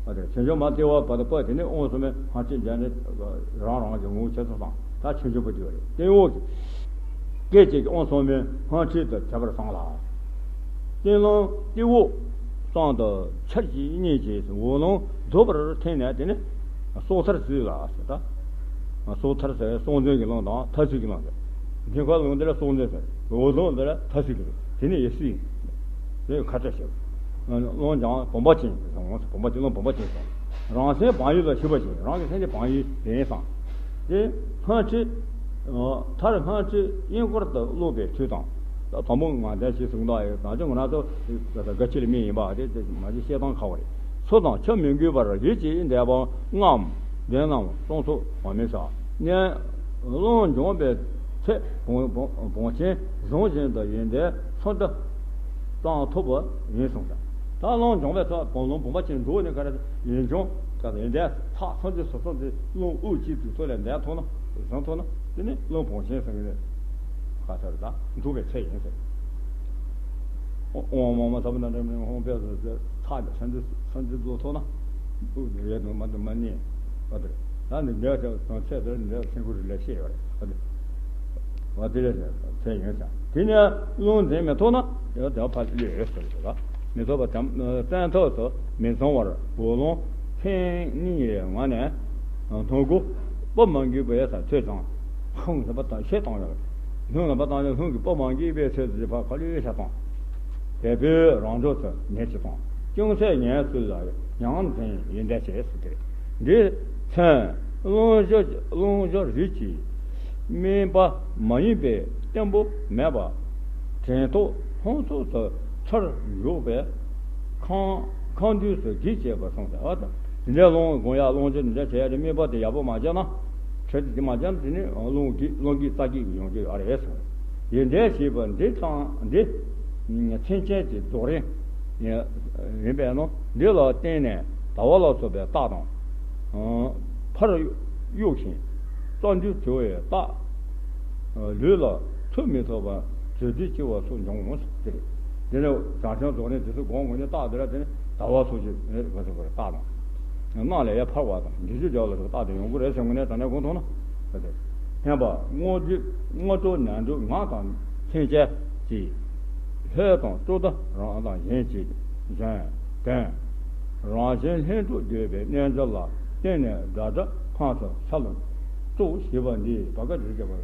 ཨ་དེ་ཆོས་འབྱུང་མ་ལྟེ་བ་བར་དུ་སྤོ་དེ་ནས་དབང་ཐོག་མའི་སྔ་ཕྱི་འཇལ་ནས་རང་རང་གི་ངོ་བོ་ཆེ་ཚོ་དང་ད་ཆོས་འབྱུང་པོ་དེ་རེད། སྟེང་འོག་གི་སྐད་ཅིག་གི་དབང་ཐོག་མའི་སྔ་ཕྱི་དུ་བྱ་བར་བསམ་ལ། སྟེང་ལོང་སྟེང་འོག་ཙམ་དུ་འཆར་གཞི་གཉིས་ཀྱིས་འོག་ལོང་རྫོགས་པར་འཐེན་ནས་དེ་ནི་སྲོག་མཐར་ཟོས་ལ་ཟེར་ད། སྲོག་མཐར་ཟེར་སྲོག་འཛིན་གྱི་ལོང་དང་མཐར་ཟོས་ཀྱི་ལོང་ཟེར། དེ་ཁར་ལོང་འདི་ལ་སྲོག་འཛིན་ཟེར། འོག་ལོང་འདི་ལ་མཐར་ཟོས་ཀྱི་ལོང་དེ་ནི་ཡེ་སྲིད་ཡིན། དེ་ཁ་བྲལ་ཞེས། ལོང་ཀྱང་བུམ་པ་ཅན་ཟེར་འོང་ཟེར། བུམ་པ་ཅན་ལོང་བུམ་པ་ཅན་ཟེར། རང་སེམས་བག་ཡོད་ལ་ཞུགས་པ་ཅན། རང་གི་སེམས་ནི་བག་ཡོད་ཡིན་བསམ། དེ་སྔ་ཕྱི། མཐར་སྔ་ཕྱི་གཡས་སྐོར་དུ་ཀློག་པའི་ཚུལ་དང་། ད་དང་པོ་ང་འདས་ཞེས་གསུངས་དག་ཡོད། ད་ཅི་ང་རང་ཚོ་དགའ་ཆེ་ལ་མི་ཡིན་པ་དེ་མ་གཞི་བཤད་སྟངས་ཁག་པོ་རེད། ཚུལ་དང་ཆ་མི་འགུལ་བར་ཡིད་ཀྱིས་འདས་པ་ལྔའམ་བདུན་ནམ་གསུམ་ཚོགས་པ་མི་ཟ། ནས་ལོང་འབྱོངས་པའི་ཚེ་བུམ་བུམ་བུམ་ཅན་བཟུང་བཞིན་དུ་ཡོན་ཏན་སུམ་ཅུ་ཙམ་ཐོབ་པ་ཡིན་གསུངས་ཤག་ད་ལོང་འབྱོངས་པའི་ཚེ་བུམ་ལོང་བུམ་པ་ཅན་འགྲོ་ནས་ག་རེ་ཡོན་འབྱོངས་ག་ཡོན་ཏན་ཚེག་སུམ་ཅུ་སོ་སོ་དེ་ལོང་དབུགས་གཅིག་ཏུ་ཚོ་ལས་འདས་ཐོབ་ན་བཟུང་ཐོབ་ན་དེ་ནི་ལོང་བུམ་ཅན་ཟེར་གི་རེད། ག་ཚར་ད་འགྲོ་བའི་ཚེ་ཡིན་ཟེར། དབང་མ་མ་ས་བུ་ན་འདྲ་མི་དབང་པས་སོ་སོ་ཚགས་ཀྱི་སེམས་ཅན་སེམས་ཅན་གཙོ་ཐོག་ན་ཡོད་དུ་མ་དུ་མ་ནི་བ་དེ་ད་ནི་འདྲ་ཚེ་དང་ཚེ་དེར་འདྲ་སེམས་ཁུར་ལས་ཤེས་ཡོད་རེད་བ་དེ། བ་དེ་ལས་ཚེ་ཡོད་ཀྱང་དེ་ནས་ལོང་འཛིན་མི་ཐུབ་ན་ཡང་དེ་ཕར་ལུས་ཡོད་ཟེར་གི་རེད། མི་ཐུབ་པ་དམ་བཙན་ཐབས་སུ་མི་བཟུང་བར་འོག་ལོང་ཕན་གཉིས་ངང་ནས་ཐོག་གུ་སྤུ་མ་འགུལ་བའི་ས་ཚོད་ཙང་ཁོང་ལ་པ་དང་ཤེས་བཏང་ཡོད། ལྷུང་ལ་པ་བཏང་ཡོད། ལྷུང་གི་སྤུ་མ་འགུལ་བའི་ཚོད་ཙི་ཕར་ཁ་ལུས་ཤ་བཏང་། དལ་བུས་རང་གྲོགས་སུ་ཉེར་གཅིག་བཏང་། ཅུང་ཟད་ཉལ་ཚུལ་ལ་ཡང་འཛིན་ཡིན་འདྲ་བྱས་སུ་སྟེ། འདི་མཚན་ལོང་ཞོ་ལོང་ཞོ་རིགས་ཀྱི་དམན་པ་མ་ཡིན་པའི་བརྟན་པོ་མེད་པ། དྲན་རྟོག་ལྷུང་ཚུལ་དུ་འཆར་འཇུག་པའི་ཁང་ཁང་དུས་སུ་གིས་བྱས་པ་སོང་ཟེར་བ་དང་། འདི་འདྲའི་ལོང་དགོངས་ཡག་ལོང་ཅི་འདི་འདྲ་བྱས་ཏེ་དམན་པ་དེ་ཡག་པོ་མ་བྱས་ན། ཁྲེལ་དེ་མ་བྱས་ན་དེ་ནི་ལོང་གི་ལོང་གི་རྩ་གི་ཡོང་གི་ཡོད་རེད་གསུངས། ཡིན་འདྲ་ཞེས་པ་འདི་དང་འདི་མཚན་ཅན་གྱི་རྫོགས་རིམ་ཡིན་པས་ན། འདི་ལ་བརྟེན་ནས་ཟླ་བ་ལ་སོགས་པའི་རྟགས་དང་། ཕར་གཡུག་ཞིང་རྩ་མདུད་བྲི་བའི་རྟགས། ལུས་ལ་ཚུགས་མི་ཐུབ་པ་བྲོ་བསྡུ་ལྕི་བ་སོགས་འབྱུང་ངོ་། དེ་རེད། དེ་ནས་བྱང་ཆུབ་རྫོགས་རིམ་དེ་ཚོ་དགོངས་དགོས་ནས་རྟགས་དེ་ལ་དེ་ནི་ཟླ་བ་སོགས་ཀྱི་རེད་ག་ཚོད་རྟགས་དང་། སྣང་ལས་ཡར་འཕར་བ་དང་འདྲིས་ཆུ་རྒྱག་ལ་སོགས་རྟགས་དེ་ཡོང་གི་རེད་ཟེར་དངོས་གནས་དྲང་གནས་དགོངས་ཐུབ་ན། ཟེར་ཏེ། ཐེམ་པ་དངོས་གྲུབ་དངོས་གྲུབ་ནང་འགྲོ་ངག་དང་མཚན་བཅས་ཀྱི་ལྷོད་དང་ལྕོག་ཏུ་རང་དང་གཞན་གྱི་བཞིན་དོན། རང་བཞིན་ལྷུན་གྲུབ་བརྗོད་པའི་རྣལ་འབྱོར་ལ་བརྟེན་ནས་སྒྲ་སྒྲ་ཁམས་སུ་འཆར་ལ། སོགས་ཞེས་པ་འདི་བ་ག་འདིར་བྱ་བ།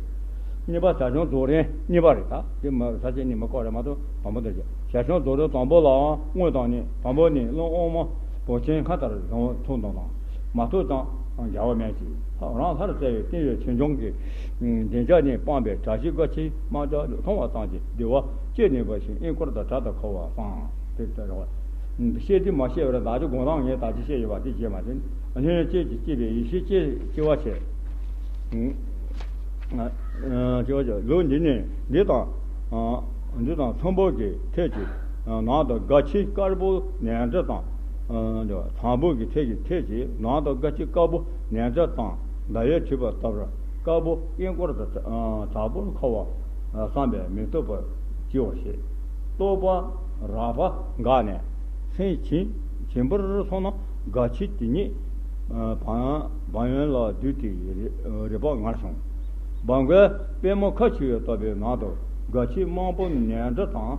གཉིས་པ་ཞར་བྱུང་རྫོགས་རིམ་གཉིས་པ་རེད། ད་དེ་མ་ས་བཅད་གཉིས་མ་བཀོད་རེད་མ་གཏོགས་དང་པོ་འདིར་བྱ། ཞར་བྱུང་རྫོགས་རིམ་དང་པོ་ལའང་དངོས་དང་ནི་དང་པོ་ནི་བློན་དབང་མོ་བོ་ཆེན་མཁའ་ལྟར་བཟང་བ་ཐུགས་དང་དང་མ་ཐུག་ཙང་འགྱུར་བ་མེད་ཅིང་རང་ལྷར་གསལ་བའི་སྟེང་ཡོད་ཆོས་འབྱུང་གི་བདེ་འཇགས་ནི་སྤངས་པའི་དྲག་ཤུལ་དགའ་ཆེན་དམག་རྒྱག་མཐོང་བ་ཙམ་གྱིས་བདེ་བ་སྐྱེ་ནུས་པ་ཞིག་དབྱིན་སྐོར་དང་བྲག་ཏུ་འཁོར་བ་སང་དེ་ལྟར་རོ། བཤད་དུས་མ་བཤད་པར་བདག་ཅག་དགོངས་དག་ངས་ད་ཅི་བཤད་ཡོད་པ་དེ་བྱས་མ་དེ་སྙན་སྐྱེས་ཀྱི་སྐྱེས་པའི་ཡེ་ཤེས་སྐྱེ་སྐྱེ་བ་བྱས། སྐྱེ་བ་བྱས་ལུགས་འདི་ནི་འདི་དང་འདི་དང་ཚོམ་བུ་གི་ཐད་ཀྱི་ནང་དུ་དགའ་ཆེན་དཀར་པོ་ནས་འབྲི་དང་། དང་པོ་གི་ཐད་ཀྱི་ཐད་ཀྱི་ནང་དུ་དགའ་ཆེན་དཀར་པོ་ནས་འབྲི་དང་ཟླ་བས་བྲིས་པ་ལྟར་དཀར་པོ་དབྱིན་སྐོར་དུ་དྲག་པོར་འཁོར་བ་བསམ་པས་མི་ཐུབ་པར་སྐྱེ་བར་བཤད། རྟོག་པ་རགས་པ་འགགས་ནས་སེམས་བྱིང་བྱིང་པོར་སོང་ན་དགའ་ཆེན་དེ་ཉིད་བམ་བམ་ཡོན་ལ་བསྡུས་ཏེ་རིག་པ་ངར་བྱུང་། བམ་གའི་པད་མོ་ཁ་ཕྱེ་བའི་བཏབ་པའི་ནང་དུ་དགའ་ཆེན་མང་པོ་ནས་འབྲི་དང་།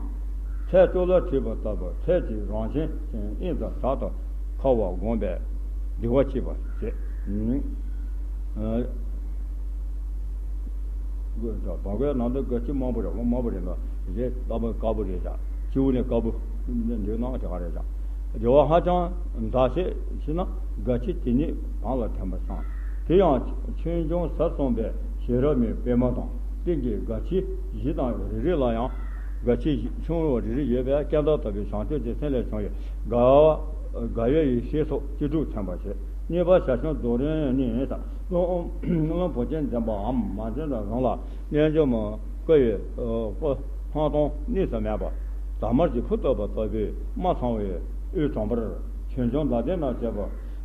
ཚལ་ཅོག་ལ་བྲིས་པ་ལྟ་བུ་ཚལ་གྱི་རང་བཞིན་ཅན་དབྱིངས་དང་བྲག་ཏུ་འཁོར་བ་བསྒོམས་པས་བདེ་བ་སྐྱེད་པར་བྱེད། བག་གའི་ནང་དུ་དགའ་ཆེན་མང་པོ་རེད། མང་པོ་རེད་འདུག་རེད། ལྟ་བུ་དཀར་པོ་རེད་ཅག་སྤྱི་བོ་ནས་དཀར་པོ་འདུག་ན་དེ་ག་རེད་ཅག་བདེ་བ་ཧ་ཅང་འདག་ཤས་ཤིག་ན་དགའ་ཆེན་དེ་ཉིད་བམ་ལ་ཐིམ་པར་བསམ། དེ་ཡང་ཆོས་འབྱུང་ཟབ་གསུངས་པའི་ཤེས་རབ་མའི་པད་མ་དང་སྟེང་གི་དགའ་ཆེན་བཞི་དང་རེ་རེ་ལ་ཡང་དགའ་ཆེན་བཞི་ཆུང་བ་རེ་རེ་ཡོད་པས་ཀྱང་ད་ལྟ་བུའི་བྱང་ཆུབ་ཀྱི་སེམས་ལས་བྱུང་བའི་དགའ་བ་དགའ་བའི་ཡེ་ཤེས་སོགས་ཅི་སྒྲུབ་མཚོན་པར་བྱེད། གཉིས་པ་ཞར་བྱུང་རྫོགས་རིམ་ནི་བློན་བློན་བོ་ཆེན་འཛིན་པའམ་མ་འཛིན་པ་རང་ལ་རྣལ་འབྱོར་མ་བསྐོ་བའི་བསྐོ་ལྷག་མཐོང་གཉིས་སུ་མེད་པ་དར་དམར་གྱི་ཕུ་བཏབ་པ་ལྟ་བུའི་དམག་ཚང་བའི་དབུས་དྲང་པོར་ཆོས་འབྱུང་ཟླ་གདན་ན་བྱེད་པ།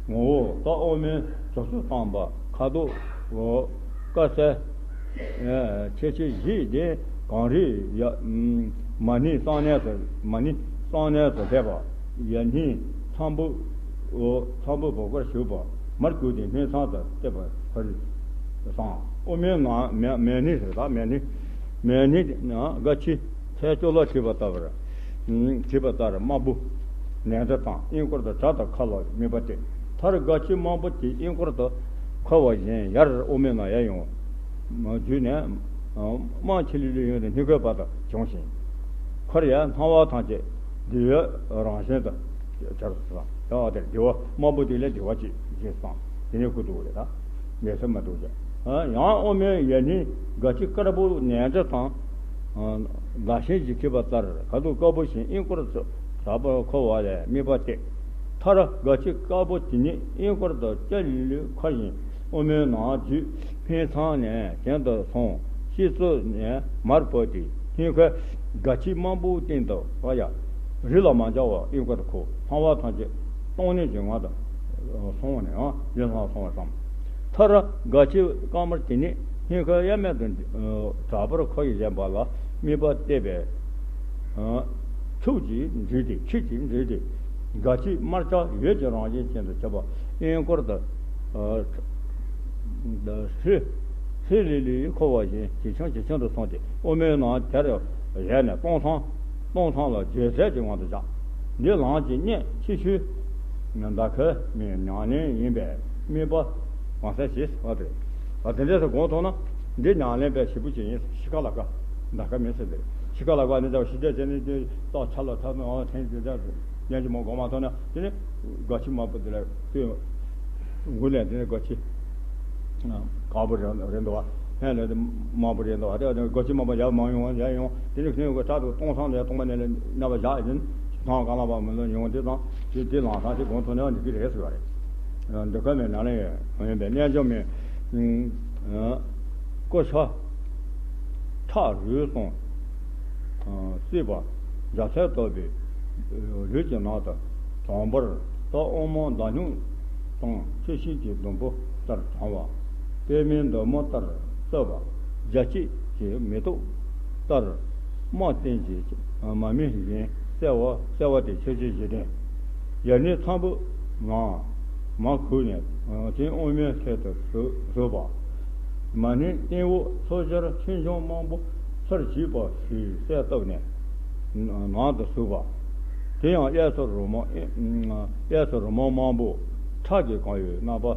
ངོ་བོ་རྟ་དབུ་མའི་ཟུར་ཚུགས་བཏང་པ་ཁ་དོག་འོ་དཀར་གསལ། ཨེ་ཆེ་ཆེ་བཞི་ལྡན་གངས་རིའི་ཡ་མ་ཎི་གསང་གནས་སུ་མ་ཎི་གསང་གནས་སུ་སླེབས་པ། ཡ་སྙིང་ཚངས་བུག་འོ་ཚངས་བུག་བུ་གར་ཞུགས་པ་མར་བསྐུལ་ཏེ་སྨིན་མཚམས་སུ་བསྟོད་པ་ཧུར་བསང་། དབུ་མའི་ནང་མེ་མེ་ནི་ཟེར་ད་མེ་ནི་མེ་ནི་ནང་དགའ་ཆེན་ཚལ་ཅོག་ལ་བྲིས་པ་ལྟ་བུར། བྲིས་པ་ལྟར་དམར་པོ་ནས་འབྲི་དང་དབྱིན་སྐོར་དུ་བྲག་ཏུ་འཁོར་བར་དམིགས་པ་སྟེ། མཐར་དགའ་ཆེན་དམར་པོ་དེ་དབྱིན་སྐོར་དུ་འཁོར་བ་བཞིན་ཡར་དབུ་མའི་ནང་ཡར་ཡོང་བརྒྱུད་ནས་རྨང་ཆེ་ལི་ལི་ཡོངས་ཏེ་སྙིང་ཁའི་བར་དུ་བྱུང་ཞིང་། འཁོར་ཡང་སྣང་བ་ཐམས་ཅད་བདེ་བའི་རང་བཞིན་དུ་གྱུར་ཏོ། ཡང་དེར་བདེ་བ་དམར་པོ་དེ་ལས་བདེ་བ་ཅིག་ཞེས་བསམ། དེ་ནས་ཁུ་འདུག་རེད་ད། མེ་སེར་མ་འདུག་ཅེས། ཡང་དབུ་མའི་ཡ་སྙིང་དགའ་ཆེན་དཀར་པོ་ནས་འབྲི་དང་། ཟླ་ཤིང་གིས་བྲིས་པ་ལྟར་ཁ་དོག་དཀར་པོ་བཞིན་དབྱིན་སྐོར་དུ་དྲག་པོར་འཁོར་བ་ལས་དམིགས་པ་སྟེ། མཐར་དགའ་ཆེན་དཀར་པོ་དེ་ཉིད་དབྱིན་སྐོར་དུ་ཅ་ལི་ལི་འཁོར་ཞིང་དབུ་མའི་ནང་བརྒྱུད་སྨིན་མཚམས་ནས་གྱེན་དུ་སོང་། ཤེལ་རྩེ་ནས་མར་བབས་ཏེ་སྙིང་ཁའི་དགའ་ཆེན་དམར་པོའི་སྟེང་དུ་བབས་ཡ། རི་ལ་མ་འཇགས་པར་དབྱིན་སྐོར་དུ་འཁོར། སྣང་བ་ཐམས་ཅད་སྟོང་ཉིད་ཀྱི་ངང་དུ་སོང་ནས་ཡང་ཡུལ་ལྷང་སོང་བར་བསམ། མཐར་དགའ་ཆེན་དཀར་དམར་དེ་ཉིད་སྙིང་ཁའི་གཡབ་མེད་དུ་དྲག་པོར་འཁོར་བཞིན་པ་ལ་དམིགས་པ་གཏད་པས། ཆུ་གཅིག་འདྲེས་ཏེ་ཆུ་གཅིག་འདྲེས་ཏེ་དགའ་ཆེན་དམར་ཆ་འོད་ཀྱི་རང་བཞིན་ཅན་དུ་གྱུར་པ་དབྱིན་སྐོར་དུ། ཧྲི་ཧྲི་ལི་ལི་འཁོར་བ་བཞིན་ཇེ་ཆུང་ཇེ་ཆུང་དུ་སོང་སྟེ་དབུ་མའི་ནང་དེར་ཡལ་ནས་སྟོང་སང་སྟོང་སང་ལ་བརྗོད་ཚད་ཀྱི་ངང་དུ་བཞག་འདི་ལམ་གྱི་གནད་ཆེ་ཤོས་ནི་འདའ་ཁའི་མིའི་ཉམས་ལེན་ཡིན་པས་དམིགས་པ་གང་གསལ་ཞེས་པ་དེ་རེད། དེ་འདྲ་སོགས་གོང་མཐོང་ན་འདི་ཉམས་ལེན་པའི་ཞིབ་པོ་ཅིག་ཡིན། ཤི་ཁ་ལ་ཀ་འདའ་ཁ་མིན་ཟེར་དེ་རེད། ཤི་ཁ་ལ་ཀ་ནི་འདའ་ཤི་རྒྱས་བྱས་ནས་རྟགས་ཆ་ལ་ཐ་ན་ཨང་ཐེངས་དེ་འདྲ་ཉན་གྱི་མོ་གོ་མ་ཐོན་ན་དེ་ནི་དགའ་ཆེན་དམར་པོ་དེ་ལ་ལྟོས། འགུལ་ནས་དེ་ནི་དགའ་ཆེན་དཀར་པོ་རེད་འདུག་བ། ཧན་ལས་དེ་དམར་པོ་རེད་འདུག་བ། དེ་དགའ་ཆེན་དམར་པོ་ཡར་མར་ཡོང་བ་ཡར་ཡོང་དེ་ནི་ཁྱོད་ཀྱི་ཕྲག་དོག་སྟོང་སང་ལས་སྟོང་པ་ནས་ལས་རྣམ་པ་བཞག་ཡིན། ཐང་གང་ལ་བ་མི་ལོ་ཡོང་དེ་དང་དེ་དེ་ལང་ཐང་དེ་གོང་ཐོག་ནས་བ་འདི་གི་རེད་ཟེར་བ་རེད། འདི་ཁ་མེད་ན་ལས་ཡོད་ཡོད་པའི་རྣལ་འབྱོར་མའི་ཀོ་ཤ་ཁྲག་རུལ་སོང་། སྲིད་པ་འཇའ་ཚོན་ལྟ་བུའི་ལུས་ཀྱི་ནང་དུ་དྲང་པོར་རྟ་དབུ་མ་མདའ་སྨྱུག་དང་ཚེགས་ཤིང་གི་ཟླུམ་པོ་ལྟར་དྲང་བ། པད་མའི་འདབ་མ་ལྟར་གསལ་བ། འཇའ་སྐྱིད་ཀྱི་མེ་ཏོག་ལྟར་དམར་སྟེང་གི་མ་སྨིན་བཞིན་གསལ་བ་གསལ་བ་དེ་ཆོས་ཀྱི་གཞི་རྟེན། ཡར་སྙིང་ཚངས་བུག་ངང་མར་ཁུག་ནས་ཅིང་དབུ་མའི་ཐད་དུ་ཟུག་ཟུག་པ། མ་ནིང་སྟེང་འོག་ཚོགས་སྦྱོར་ཆོས་འབྱུང་མང་པོ་ཚར་གཅིག་པ་ཞིག་གསལ་བཏབ་ནས་ནང་དུ་ཟུག་པ། དེ་ཡང་གཡས་སུ་རོལ་མོ་གཡས་སུ་རོལ་མོ་མང་པོ་ཁྲག་གིས་གང་བའི་རྣམ་པ།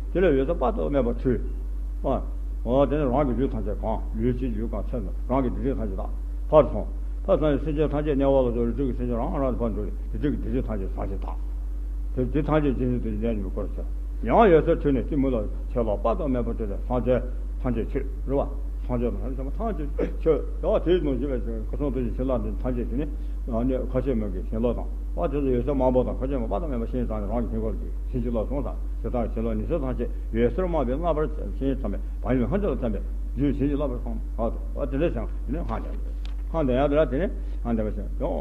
དེ་ལས་འོད་ཟེར་དཔག་ཏུ་མེད་པ་འཕྲོས། ཨ། འོ་དེ་ནས་རང་གི་ལུས་ཐམས་ཅད་གང་། ལུས་ཀྱི་ལུས་གང་ཚད་རྣམས་རང་གི་སྡིག་སྒྲིབ་ཐམས་ཅད་དག་ཕར་སོང་། ཕར་སོང་ནས་སེམས་ཅན་ཐམས་ཅད་དམྱལ་བ་ལ་སོགས་རིགས་དྲུག་གི་སེམས་ཅན་རང་རང་དུ་ཕར་འགྲོ་རེ། དེ་དུས་ཀྱི་སྡིག་སྒྲིབ་ཐམས་ཅད་བྱང་ཞིང་དག་དེ་དེ་ཐམས་ཅད་ཇི་བཞིན་དུ་ལས་ཉོན་སྐོར་ཆེ། ཡང་འོད་ཟེར་འཕྲོས་ནས་གཅིག་མུ་ལ་ཕྱིར་ལོག་དཔག་ཏུ་མེད་པ་སྤྲོས་ཏེ་སངས་རྒྱས་ཐམས་ཅད་ཕྱིར་རེད་བ། སངས་རྒྱས་དང་ཐམས་ཅད་ཕྱིར། དེ་བ་དེའི་ནང་བཞིན་པའི་སྐུ་གསུང་ཐུགས་ཀྱི་བྱིན་རླབས་འདི་ཐམས་ཅད་དེ་ནི་ཨ་ནི་ཁ་ཆེ་མོ་གི་བྱིན་རླབས་དང་། བ་དེ་ཚོ་འོད་ཟེར་མང་པོ་དང་ཁ་ཆེ་མོ་དཔག་ཏུ་མེད་པ་ཤིན་ཏུ་དང་ནི་རང་གི་སྙིང་ཁར་གྱི་བྱིན་གྱིས་བརླབས་སོང་ཙང་། དེ་དག་བྱིན་རླབས་ཉི་ཚེ་ཐམས་ཅད་འོད་ཟེར་དམར་པོས་རྣམ་པར་ཕྱིན་ཙམ་པས། བག་ཡོད་ལྷུན་གྱིས་བརླབས་ཙམ་པས། རྒྱུད་བྱིན་གྱིས་བརླབས་པར་གསུངས། ཨ་དེ་འདྲ་ཞིང་དེ་ནས་སྔགས་བཟླས། སྔགས་བཟླས་ཡང་དེ་ལ་དེ་ནས་སྔགས་བཟླས་པ་ཞིག་ཡང་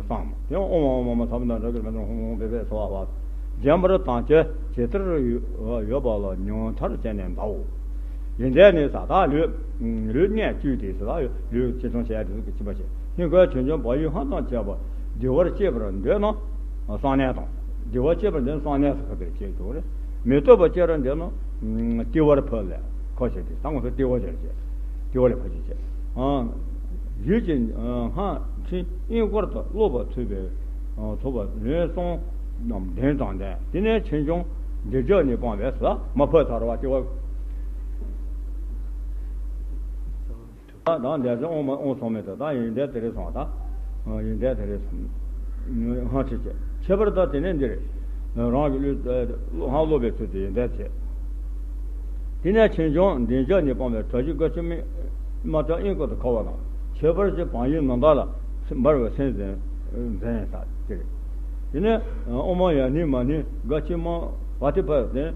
བསམ། དེ་ཡང་ཨོཾ་ཨཱཿཧཱུྃ་ཧཱུྃ་མ་མ་ཚ་བུདྡྷ་ཛཿ་ཀིར་མནྟྲ་ཧཱུྃ་ཧཱུྃ་ཧཱུྃ་ཕཊ་ཕཊ་སྭཱ་ཧཱ། བརྒྱན་པར་དམ་བཅའ་ཇི་ལྟར་ཡོད་པ་ལ་ཉུང་མཐར་བྱས་ནས་བཟླའོ། ཡོན་ཏན་ནི་ཟ་དག་ལུས་ལུས་གནད་བཅུད་དེ་ཟ་དག་ལུས་ཆེ་ཆུང་བྱས་དེ་ཚོ་གི་ཕྱིན་པ་ཞིག་ཧིང་གོ་ཆོས་འབྱུང་བག་ཡོད་ལྷུན་དང་བཅས་པ་བདེ་བར་སྐྱེད་པར་འདོད་ན་གསང་གནས་དང་། བདེ་བར་སྐྱེད་པར་འདོད་ན་གསང་གནས་སུ་ཁ་ཐུག་བྱེད་ཆོག་རེད། མི་བཏུབ་པ་སྐྱེ་རུ་འདོད་ན་ལྟེ་བར་ཕུལ་ལས་ཁོ་བྱེད་དེ་ད་ང་ཚོ་ལྟེ་བ་བྱེད་བྱེད་ལྟེ་བ་ལས་ཕུལ་བྱེད་བྱེད། ཨ། རྒྱུད་ཀྱི་སྔགས་ཕྲིན་དབྱིངས་སྐོར་དུ་སློབ་པ་ཐུབ་པའི་ཐུབ་པ་ལན་གསུམ་རྣམས་ལྡན་ཙམ་ལྡན། དེ་ནས་ཆོས་འབྱུང་བདེ་འཇགས་ནི་སྤངས་པས་ཟ་མ་ཕུལ་ཚར་བ་ལྟེ་བ། ད་དང་འདས་ཚེ་དབང་མ་དབང་སོང་མེད་དུ་ད་ཡོན་ཏན་དེ་རེད་སོང་ད། ཡོན་ཏན་དེ་རེད་སོང་། སྔགས་ཁྲིད་བྱེད། ཁྱད་པར་ད་དེ་ནས་འདིར། རང་གི་བློས་སྔགས་སློབ་པའི་ཚུལ་དུ་ཡོན་ཏན་བྱེད། དེ་ནས་ཆོས་འབྱུང་བདེ་འཇགས་ནི་སྤངས་པའི་གྲ་བཞི་དགའ་སྐྱིད་མི་མ་བྲལ་དབྱིངས་སྐོར་དུ་འཁོར་བ་དང་ཁྱད་པར་གྱི་བག་ཡོད་ནམ་ཟླ་ལ་འབར་བའི་སེམས་ཟེར་མཛད་ས་དེ་རེད། དེ་ནས་ཨོཾ་ཡ་ནི་མ་ཎི་དགའ་སྐྱིད་མ་བ་ཏི་པ་དེ།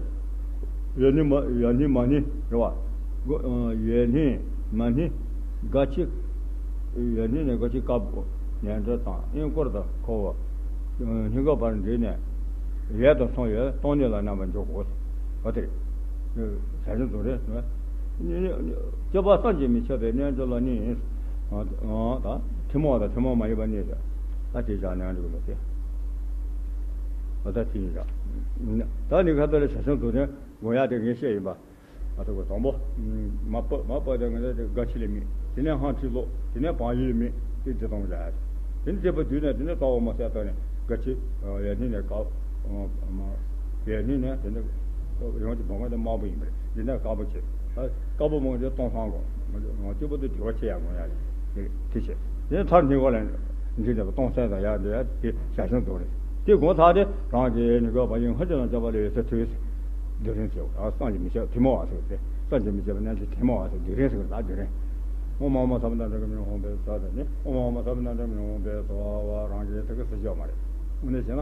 ཡ་ནི་མ་ཡ་ནི་མ་ཎི་རེད་བ། ཡ་ནི་མ་ཎི་དགའ་སྐྱིད། ཡ་ནི་ནི་དགའ་སྐྱིད་དཀར་པོ་ཉལ་འདྲ་དང་དབྱིངས་སྐོར་དུ་འཁོར་བ། སྙིང་ག་བར་འདྲེས་ནས་ཡལ་དུ་སོང་བས་སྟོང་ཉིད་ལ་རྣམ་པར་འཇོག་གོ། བ་དེ་རེད། ཞལ་ཆེམས་རྫོགས་རེད། སྐྱོབ་པ་བསམ་གྱིས་མི་ཁྱབ་པའི་རྣལ་འབྱོར་ལ་ནི། ད་ཐུན་མོང་དང་ཐུན་མོང་མ་ཡིན་པ་གཉིས་ཡོད། ད་དེ་བཞག་ནས་འགྲིག་ལོ་དེ། ད་དེ་ཡིན་ད། ད་ནི་ཁ་ཐོག་ལ་ཞལ་ཆེམས་རྫོགས་རེད། དགོངས་ཡག་དེ་ངས་བཤད་ཡིན་པ། ཨ་ཐུག་པ་དང་པོ། མ་པ་མ་པ་དེ་ང་ཚོ་དགའ་ཆེ་ལས་མེད། དེ་ནས་ཧང་ཁྲིད་ལོ། དེ་ནས་བང་ཡིད་མེད་དེ་དེ་དང་བཞག་དེ་ནས་དེ་པ་དུས་ནས་དེ་ནས་རྩ་བ་མ་ཟད་ལྟ་ནས་དགའ་ཆེ། ཡ་ནི་ནས་དཀར། ཡ་ནི་ནས་དེ་ནས་ཡང་ཅི་བང་དེ་དམར་པོ་ཡིན་པ་རེད། དེ་ནས་དཀར་པོ་ཆེ། དཀར་པོ་མང་དེ་སྟོང་སང་དགོས། ང་ཅི་པོ་དེ་དྲི་བ་ཆེ་ཡག་དགོས་ཡ་རེད། དེ་ཆེ། དེ་ནས་མཐར་འདི་གོ་ལ་འདི་དེ་སྟོང་སང་དང་ཡ་དེ་ཡ་དེ་ཞལ་ཆེམས་རྫོགས་རེད། དེ་དགོངས་ཚར་དེ་རང་གི་ནི་གོ་བ་ཡིན་ཧ་ཅང་ལ་འཇོག་པ་ལས་ཡོད་ཚད་ཐུགས། སྡུག་རིང་ཟེར་བ་བསམ་གྱིས་མི་ཁྱབ་ཐུན་མོང་བ་ཟེར་ཏེ། བསམ་གྱིས་མི་ཁྱབ་པའི་རྣལ་འབྱོར་ཐུན་མོང་བ་ཟེར་སྡུག་རིང་ཟེར་བ་ད་སྡུག་རིང་། ཨོཾ་ཨཱཿཧཱུྃ་མ་ཚ་བུདྡྷ་ཛཿཀྱ་མནྟྲ་ཧཱུྃ་ཕཊ་ཕཊ་ཟེར་ནི། ཨོཾ་ཨཱཿཧཱུྃ་མ་ཚ་བུདྡྷ་ཛཿཀྱ་མནྟྲ་ཧཱུྃ་ཕཊ་ཕཊ་སྭཱ་ཧཱ། རང་གི་ཐུགས་ཀྱི་སྲིད་ཕྱོགས་མ་རེད། དངོས་གནས་བྱས་ན།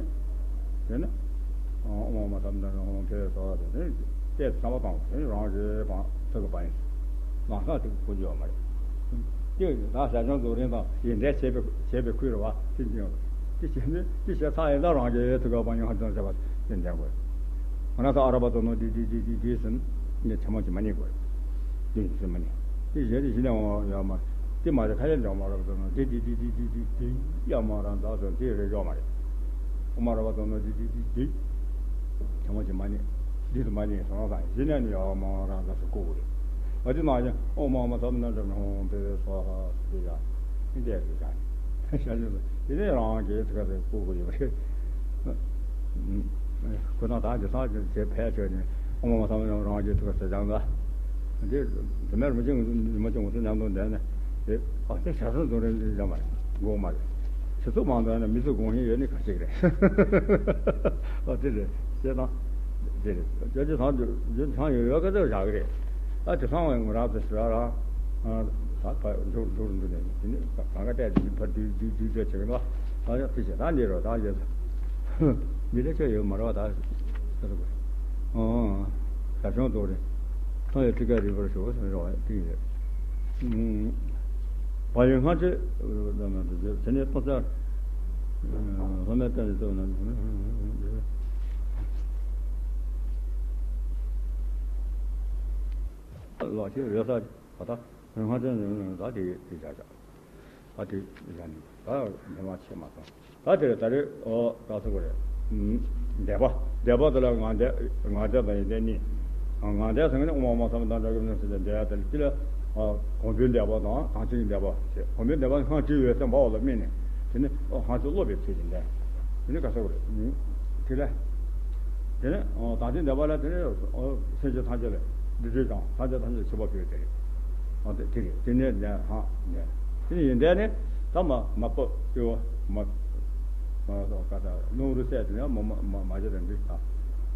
ནས་དེ་ནི་ཨོཾ་ཨཱཿཧཱུྃ་ཙམ་དང་ཧཱུྃ་ཕཊ་སྭཱ་ཧཱ་དེ་ནི་བལྟས་བསམ་པ་བཏང་བ་དེ་ནི་རང་གི་བང་ཐུགས་ཀྱི་བང་ཡིན། ནང་ས་དེ་ཀུན་སྦྱོར་མ་རེད། དེ་ད་ཞར་བྱུང་རྫོགས་རིམ་དང་ཡིན་འདྲེན་བྱེད་པའི་བྱེད་པའི་ཁུལ་རེད་བ། དེ་འདྲ་ཡོང་དེ་བྱེད་ནི་དེ་བྱེད་ཚར་ཡིན་ད་རང་གི་ཐུགས་ཀྱི་བང་ཡང་ཧ་ཅང་བྱེད་པ་དེ་འདྲ་དགོས། ང་རང་ཚོ་ཨ་ར་བ་དོ་ནོ་དི་དི་དི་དི་དི་ཟིན་ནི་ཐལ་མོ་ཅིག་མ་ཉན་དགོས། དེ་ཟིན་མ་ཉན། དེ་གཞན་དེ་གཞི་ནས་འོང་ཡོད་མ་རེད། དེ་མ་རེད། ཁ་ཡ་འཇོག་མ་རབ་དོ་ནོ་དི་དི་དི་དི་དི་དི་དི་ཡ་མ་རང་ད་སོ་དེ་རེད་ཡོད་མ་རེད། ཨོཾ་ཨ་ར་བ་དོ་ནོ་དི་དི་དི་དི་ཐལ་མོ་ཅིག་མ་ཉན། འདི་དུ་མ་ཉན་སོང་ཙང་གཞི་ནས་ནི་ཡ་མ་རང་ད་སོ་བཀོད་དགོས་རེད། ཨ་དེ་ནང་བཞིན་ཨོཾ་ཨཱཿཧཱུྃ་ཙམ་ན་ཙམ་ཧཱུྃ་ཕཊ་སྭཱ་ཧཱ་དེ་ཡ་འདི་འདྲ་རེད་ཤག་ཤ་ཞུ་དེ་ནས་རང་གི་ཐུགས་ཀ་དེ་བཀུག་གི་ཡོད་རེད། ཁོ་ན་ད་ཇི་ལྟར་ཇི་ཕལ་ཆེར་ནི་ཨོཾ་ཨཱཿཧཱུྃ་ཙམ་ཡང་རང་གི་ཐུགས་ཀ་ཟེར་ཀྱང་ལ། འདི་དེ་མེར་མི་ཅིང་མི་ཅིང་འུ་ཚོ་མཉམ་དུ་བསྡད་ནས་དེ་ཨ་ཅེ་ཞར་སོང་དུ་རེད་འདི་འཇམ་མ་རེད། དགོས་མ་རེད། ཆུ་ཚོད་མང་དུ་ཡིན་ན་མི་ཚོས་དགོངས་ཤེས་ཡོད་ནི་ག་ཅིག་རེད། ཨ་དེ་རེད་ཅེས་དང་། དེ་རེད་ཅོ་ཅོ་ཚང་ཅོ་ཅོ་ཚང་ཡོད་ཡོད་ག་ཚོད་བཞག་གི་རེད། ད་དེ་ཚང་བའི་ངོ་རབ་ཏུ་ཞུ་ར་ར། ད་ཕ་འགྲོ་འགྲོ་འགྲོ་ནས་དེ་ནས་གང་ག་བལྟས་དེ་ཕར་དུས་དུས་དུས་བལྟས་བྱེད་གི་ནོ། ད་ཡང་དེ་བྱེད་ད་འདི་རོ་ད་ཡོད། འདི་ལས་ཆོ་ཡོད་མ་རོ་ད། ཨོ། ཞར་བྱུང་རྫོགས་རིམ། ཐོག་ཡོད་ཐུགས་ཀ་རིག་པར་ཞོག་ཟེར་རོ་དེ་ཡོད། བག་ཡོད་སྔ་ཕྱི་ལ་མ་དེ་ནས་ལྟོ་ཚར། སློབ་མའི་རྟེན་ལ་ལྟོས་ན། ལོག་ཅིག་རེ་ས་བ་ད་སྔ་ཕྱི་ནས་ད་དེ་དེ་བྱ་བྱ། ད་དེ་བྱ་ནི་ད་འདི་མ་ཆེ་མ་སོང་། ད་དེར་ད་རེས་ཨོ་ད་སོ་གོ་རེད། འདས་པ། འདས་པ་དེ་ལ་ངག་འདས། ངག་འདས་དང་ཡོན་ཏན་གཉིས། ངག་འདས་ཟེར་མཁན་ནི་ཨོཾ་ཨཱཿཧཱུྃ་ཙམ་ན་ཙམ་ཧཱུྃ་ཕཊ་སྭཱ་ཧཱ་དེ་ལ་དེ་ལ་གོང་བུའི་འདས་པ་དང་དང་ཚིག་གི་འདས་པ་ཞེས། གོང་བུའི་འདས་པ་སྔ་ཕྱི་ཡོད་ཚད་འབའ་བ་ལ་དམིགས་ནས་དེ་ནི་ཨོ་སྔ་ཕྱི་སློབ་པའི་ཚུལ་གྱིས་འདས། དེ་ནི་ག་ས་གོ་རེད། དེ་ལ་དེ་ནི་ཨོ་དང་ཚིག་འདས་པ་ལ་དེ་ནི་ཨོ་སེམས་ཅན་ཐམས་ཅད་ལ་འདི་འདྲའི་དང་ཐམས་ཅད་ཐམས་ཅད་མཆོད་པ་ཕུལ་བ་དེ་རེད། ཨོ་དེ་དེ་རེད། དེ་ནས་འདས་སྔ་འདས། དེ་ནས་ཡོན་ཏན་ནི་ད་མ་མ་པ་སྐྱེ་བ་མ། མ་ལ་སོགས་ཀ་དག་རླུང་རོ་བསལ་དུ་ཡང་མ་མ་མ་མ་བྱེད་དང་འདི་དང་།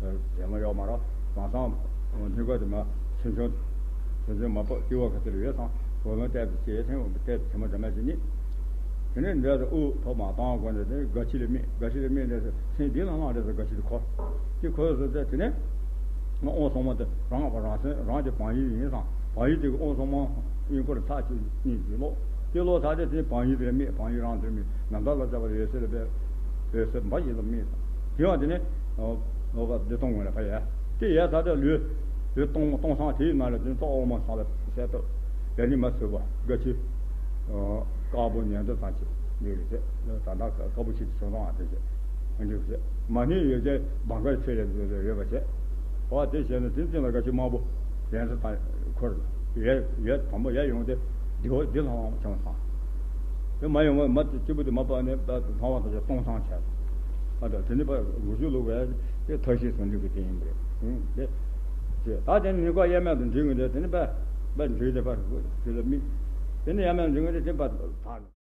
རྒྱལ་མ་ཡོག་མ་ར་མ་སང་སྔོན་ག་དེ་མ་ཆུང་ཆུང་། ཆུང་ཆུང་མ་པ་སྐྱེ་བ་ག་དེ་ལ་ཡོད་ཙང་བུ་ལོན་གཏད་དུ་བྱེད་ཐེངས་གཏད་དུ་བྱེད་མ་འདྲ་མ་བྱེད་ནི། དེ་ནས་འདྲ་དུ་དབུ་ཐོག་མ་བཏང་དགོས་ནས་དེ་དགའ་ཕྱི་ལ་དམིགས། དགའ་ཕྱི་ལ་དམིགས་ནས་སེམས་འདི་ལ་ལྷག་འདྲ་དུ་དགའ་ཕྱི་ལ་འཁོར། དེ་འཁོར་སོང་ཚེ་དེ་ནས་ང་དབང་སོང་མ་དེ་རང་བ་རང་སེམས་རང་གི་བང་ཡིག་ཡིན་ཙང་བང་ཡིག་དེ་གི་དབང་སོང་མ་དབྱིན་སྐོར་ཚར་གཅིག་གཉིས་ཀྱིས་ཀློག་དེ་ལོ་ད་ལྟ་དེ་བང་ཡིག་དེར་དམིགས། བང་ཡིག་རང་དེར་དམིགས། ནམ་ཟླ་ལ་བྱ་བ་ཡོད་ཚད་ལ་པའི་འོད་ཟེར་འབའ་ཞིག་ལ་དམིགས། དེ་ཡང་དེ་ནས་ལོ་བ་བདེ་སྟོང་ངོས་ལ་ཕ་ཡ། དེ་ཡ་ད་ལྟ་ལུས་ལུས་སྟོང་སྟོང་སང་དེའི་ནང་ལ་དེ་ནས་ཏོག་འོག་མ་ས་ལ་གསལ་ཏོ། ཡ་ནི་མ་ཚོས་པ་དགའ་ཆེ། དཀར་པོ་ཉན་དུ་ཚང་ཆེ་འདི་རེད་ཟེར། ད་ལྟ་དཀར་པོ་ཆེ་དེ་བྱུང་སོང་ཨ་དེ་ཟེར། འདི་རེད་ཟེར། མ་ནི་ཡོད་ཚད་བང་ག་ཚེ་ལས་ཡོད་པ་བྱས། ཨོ་དེ་བྱས་ན་དེ་ཙམ་ལ་དགའ་ཆེ་དམར་པོ། ཡན་ས་དང་འཁོར། ཡ་ཡ་དང་པོ་ཡ་ཡོང་སྟེ་འདི་འོ་འདི་ལྷང་ལྷང་བྱུང་སོང་། དེ་མ་ཡོང་བ་མ་དེ་གཅིག་པུ་དེ་མ་པ་ནས་ད་ལྷང་བ་དང་སྟོང་སང་བྱས། ཨ་ད་དེ་ནི་པ་དགུ་བཅུ་ལོ་བས་དེ་ཐབས་ཤེས་ཟུང་འཇུག་གི་རྟེན་ཡིན་པས། ཨུང་དེ་དེ་ད་དེ་ནི་ཀ་དབྱེར་མེད་དུ་འདྲི་ངེས་དེ་དེ་ནི་པ་པ་འདྲི་དེ་པ་དེ་ལ་དམིགས། དེ་ནི་དབྱེར་མེད་དུ་འདྲི་ངེས་དེ་དེ་པ་ད།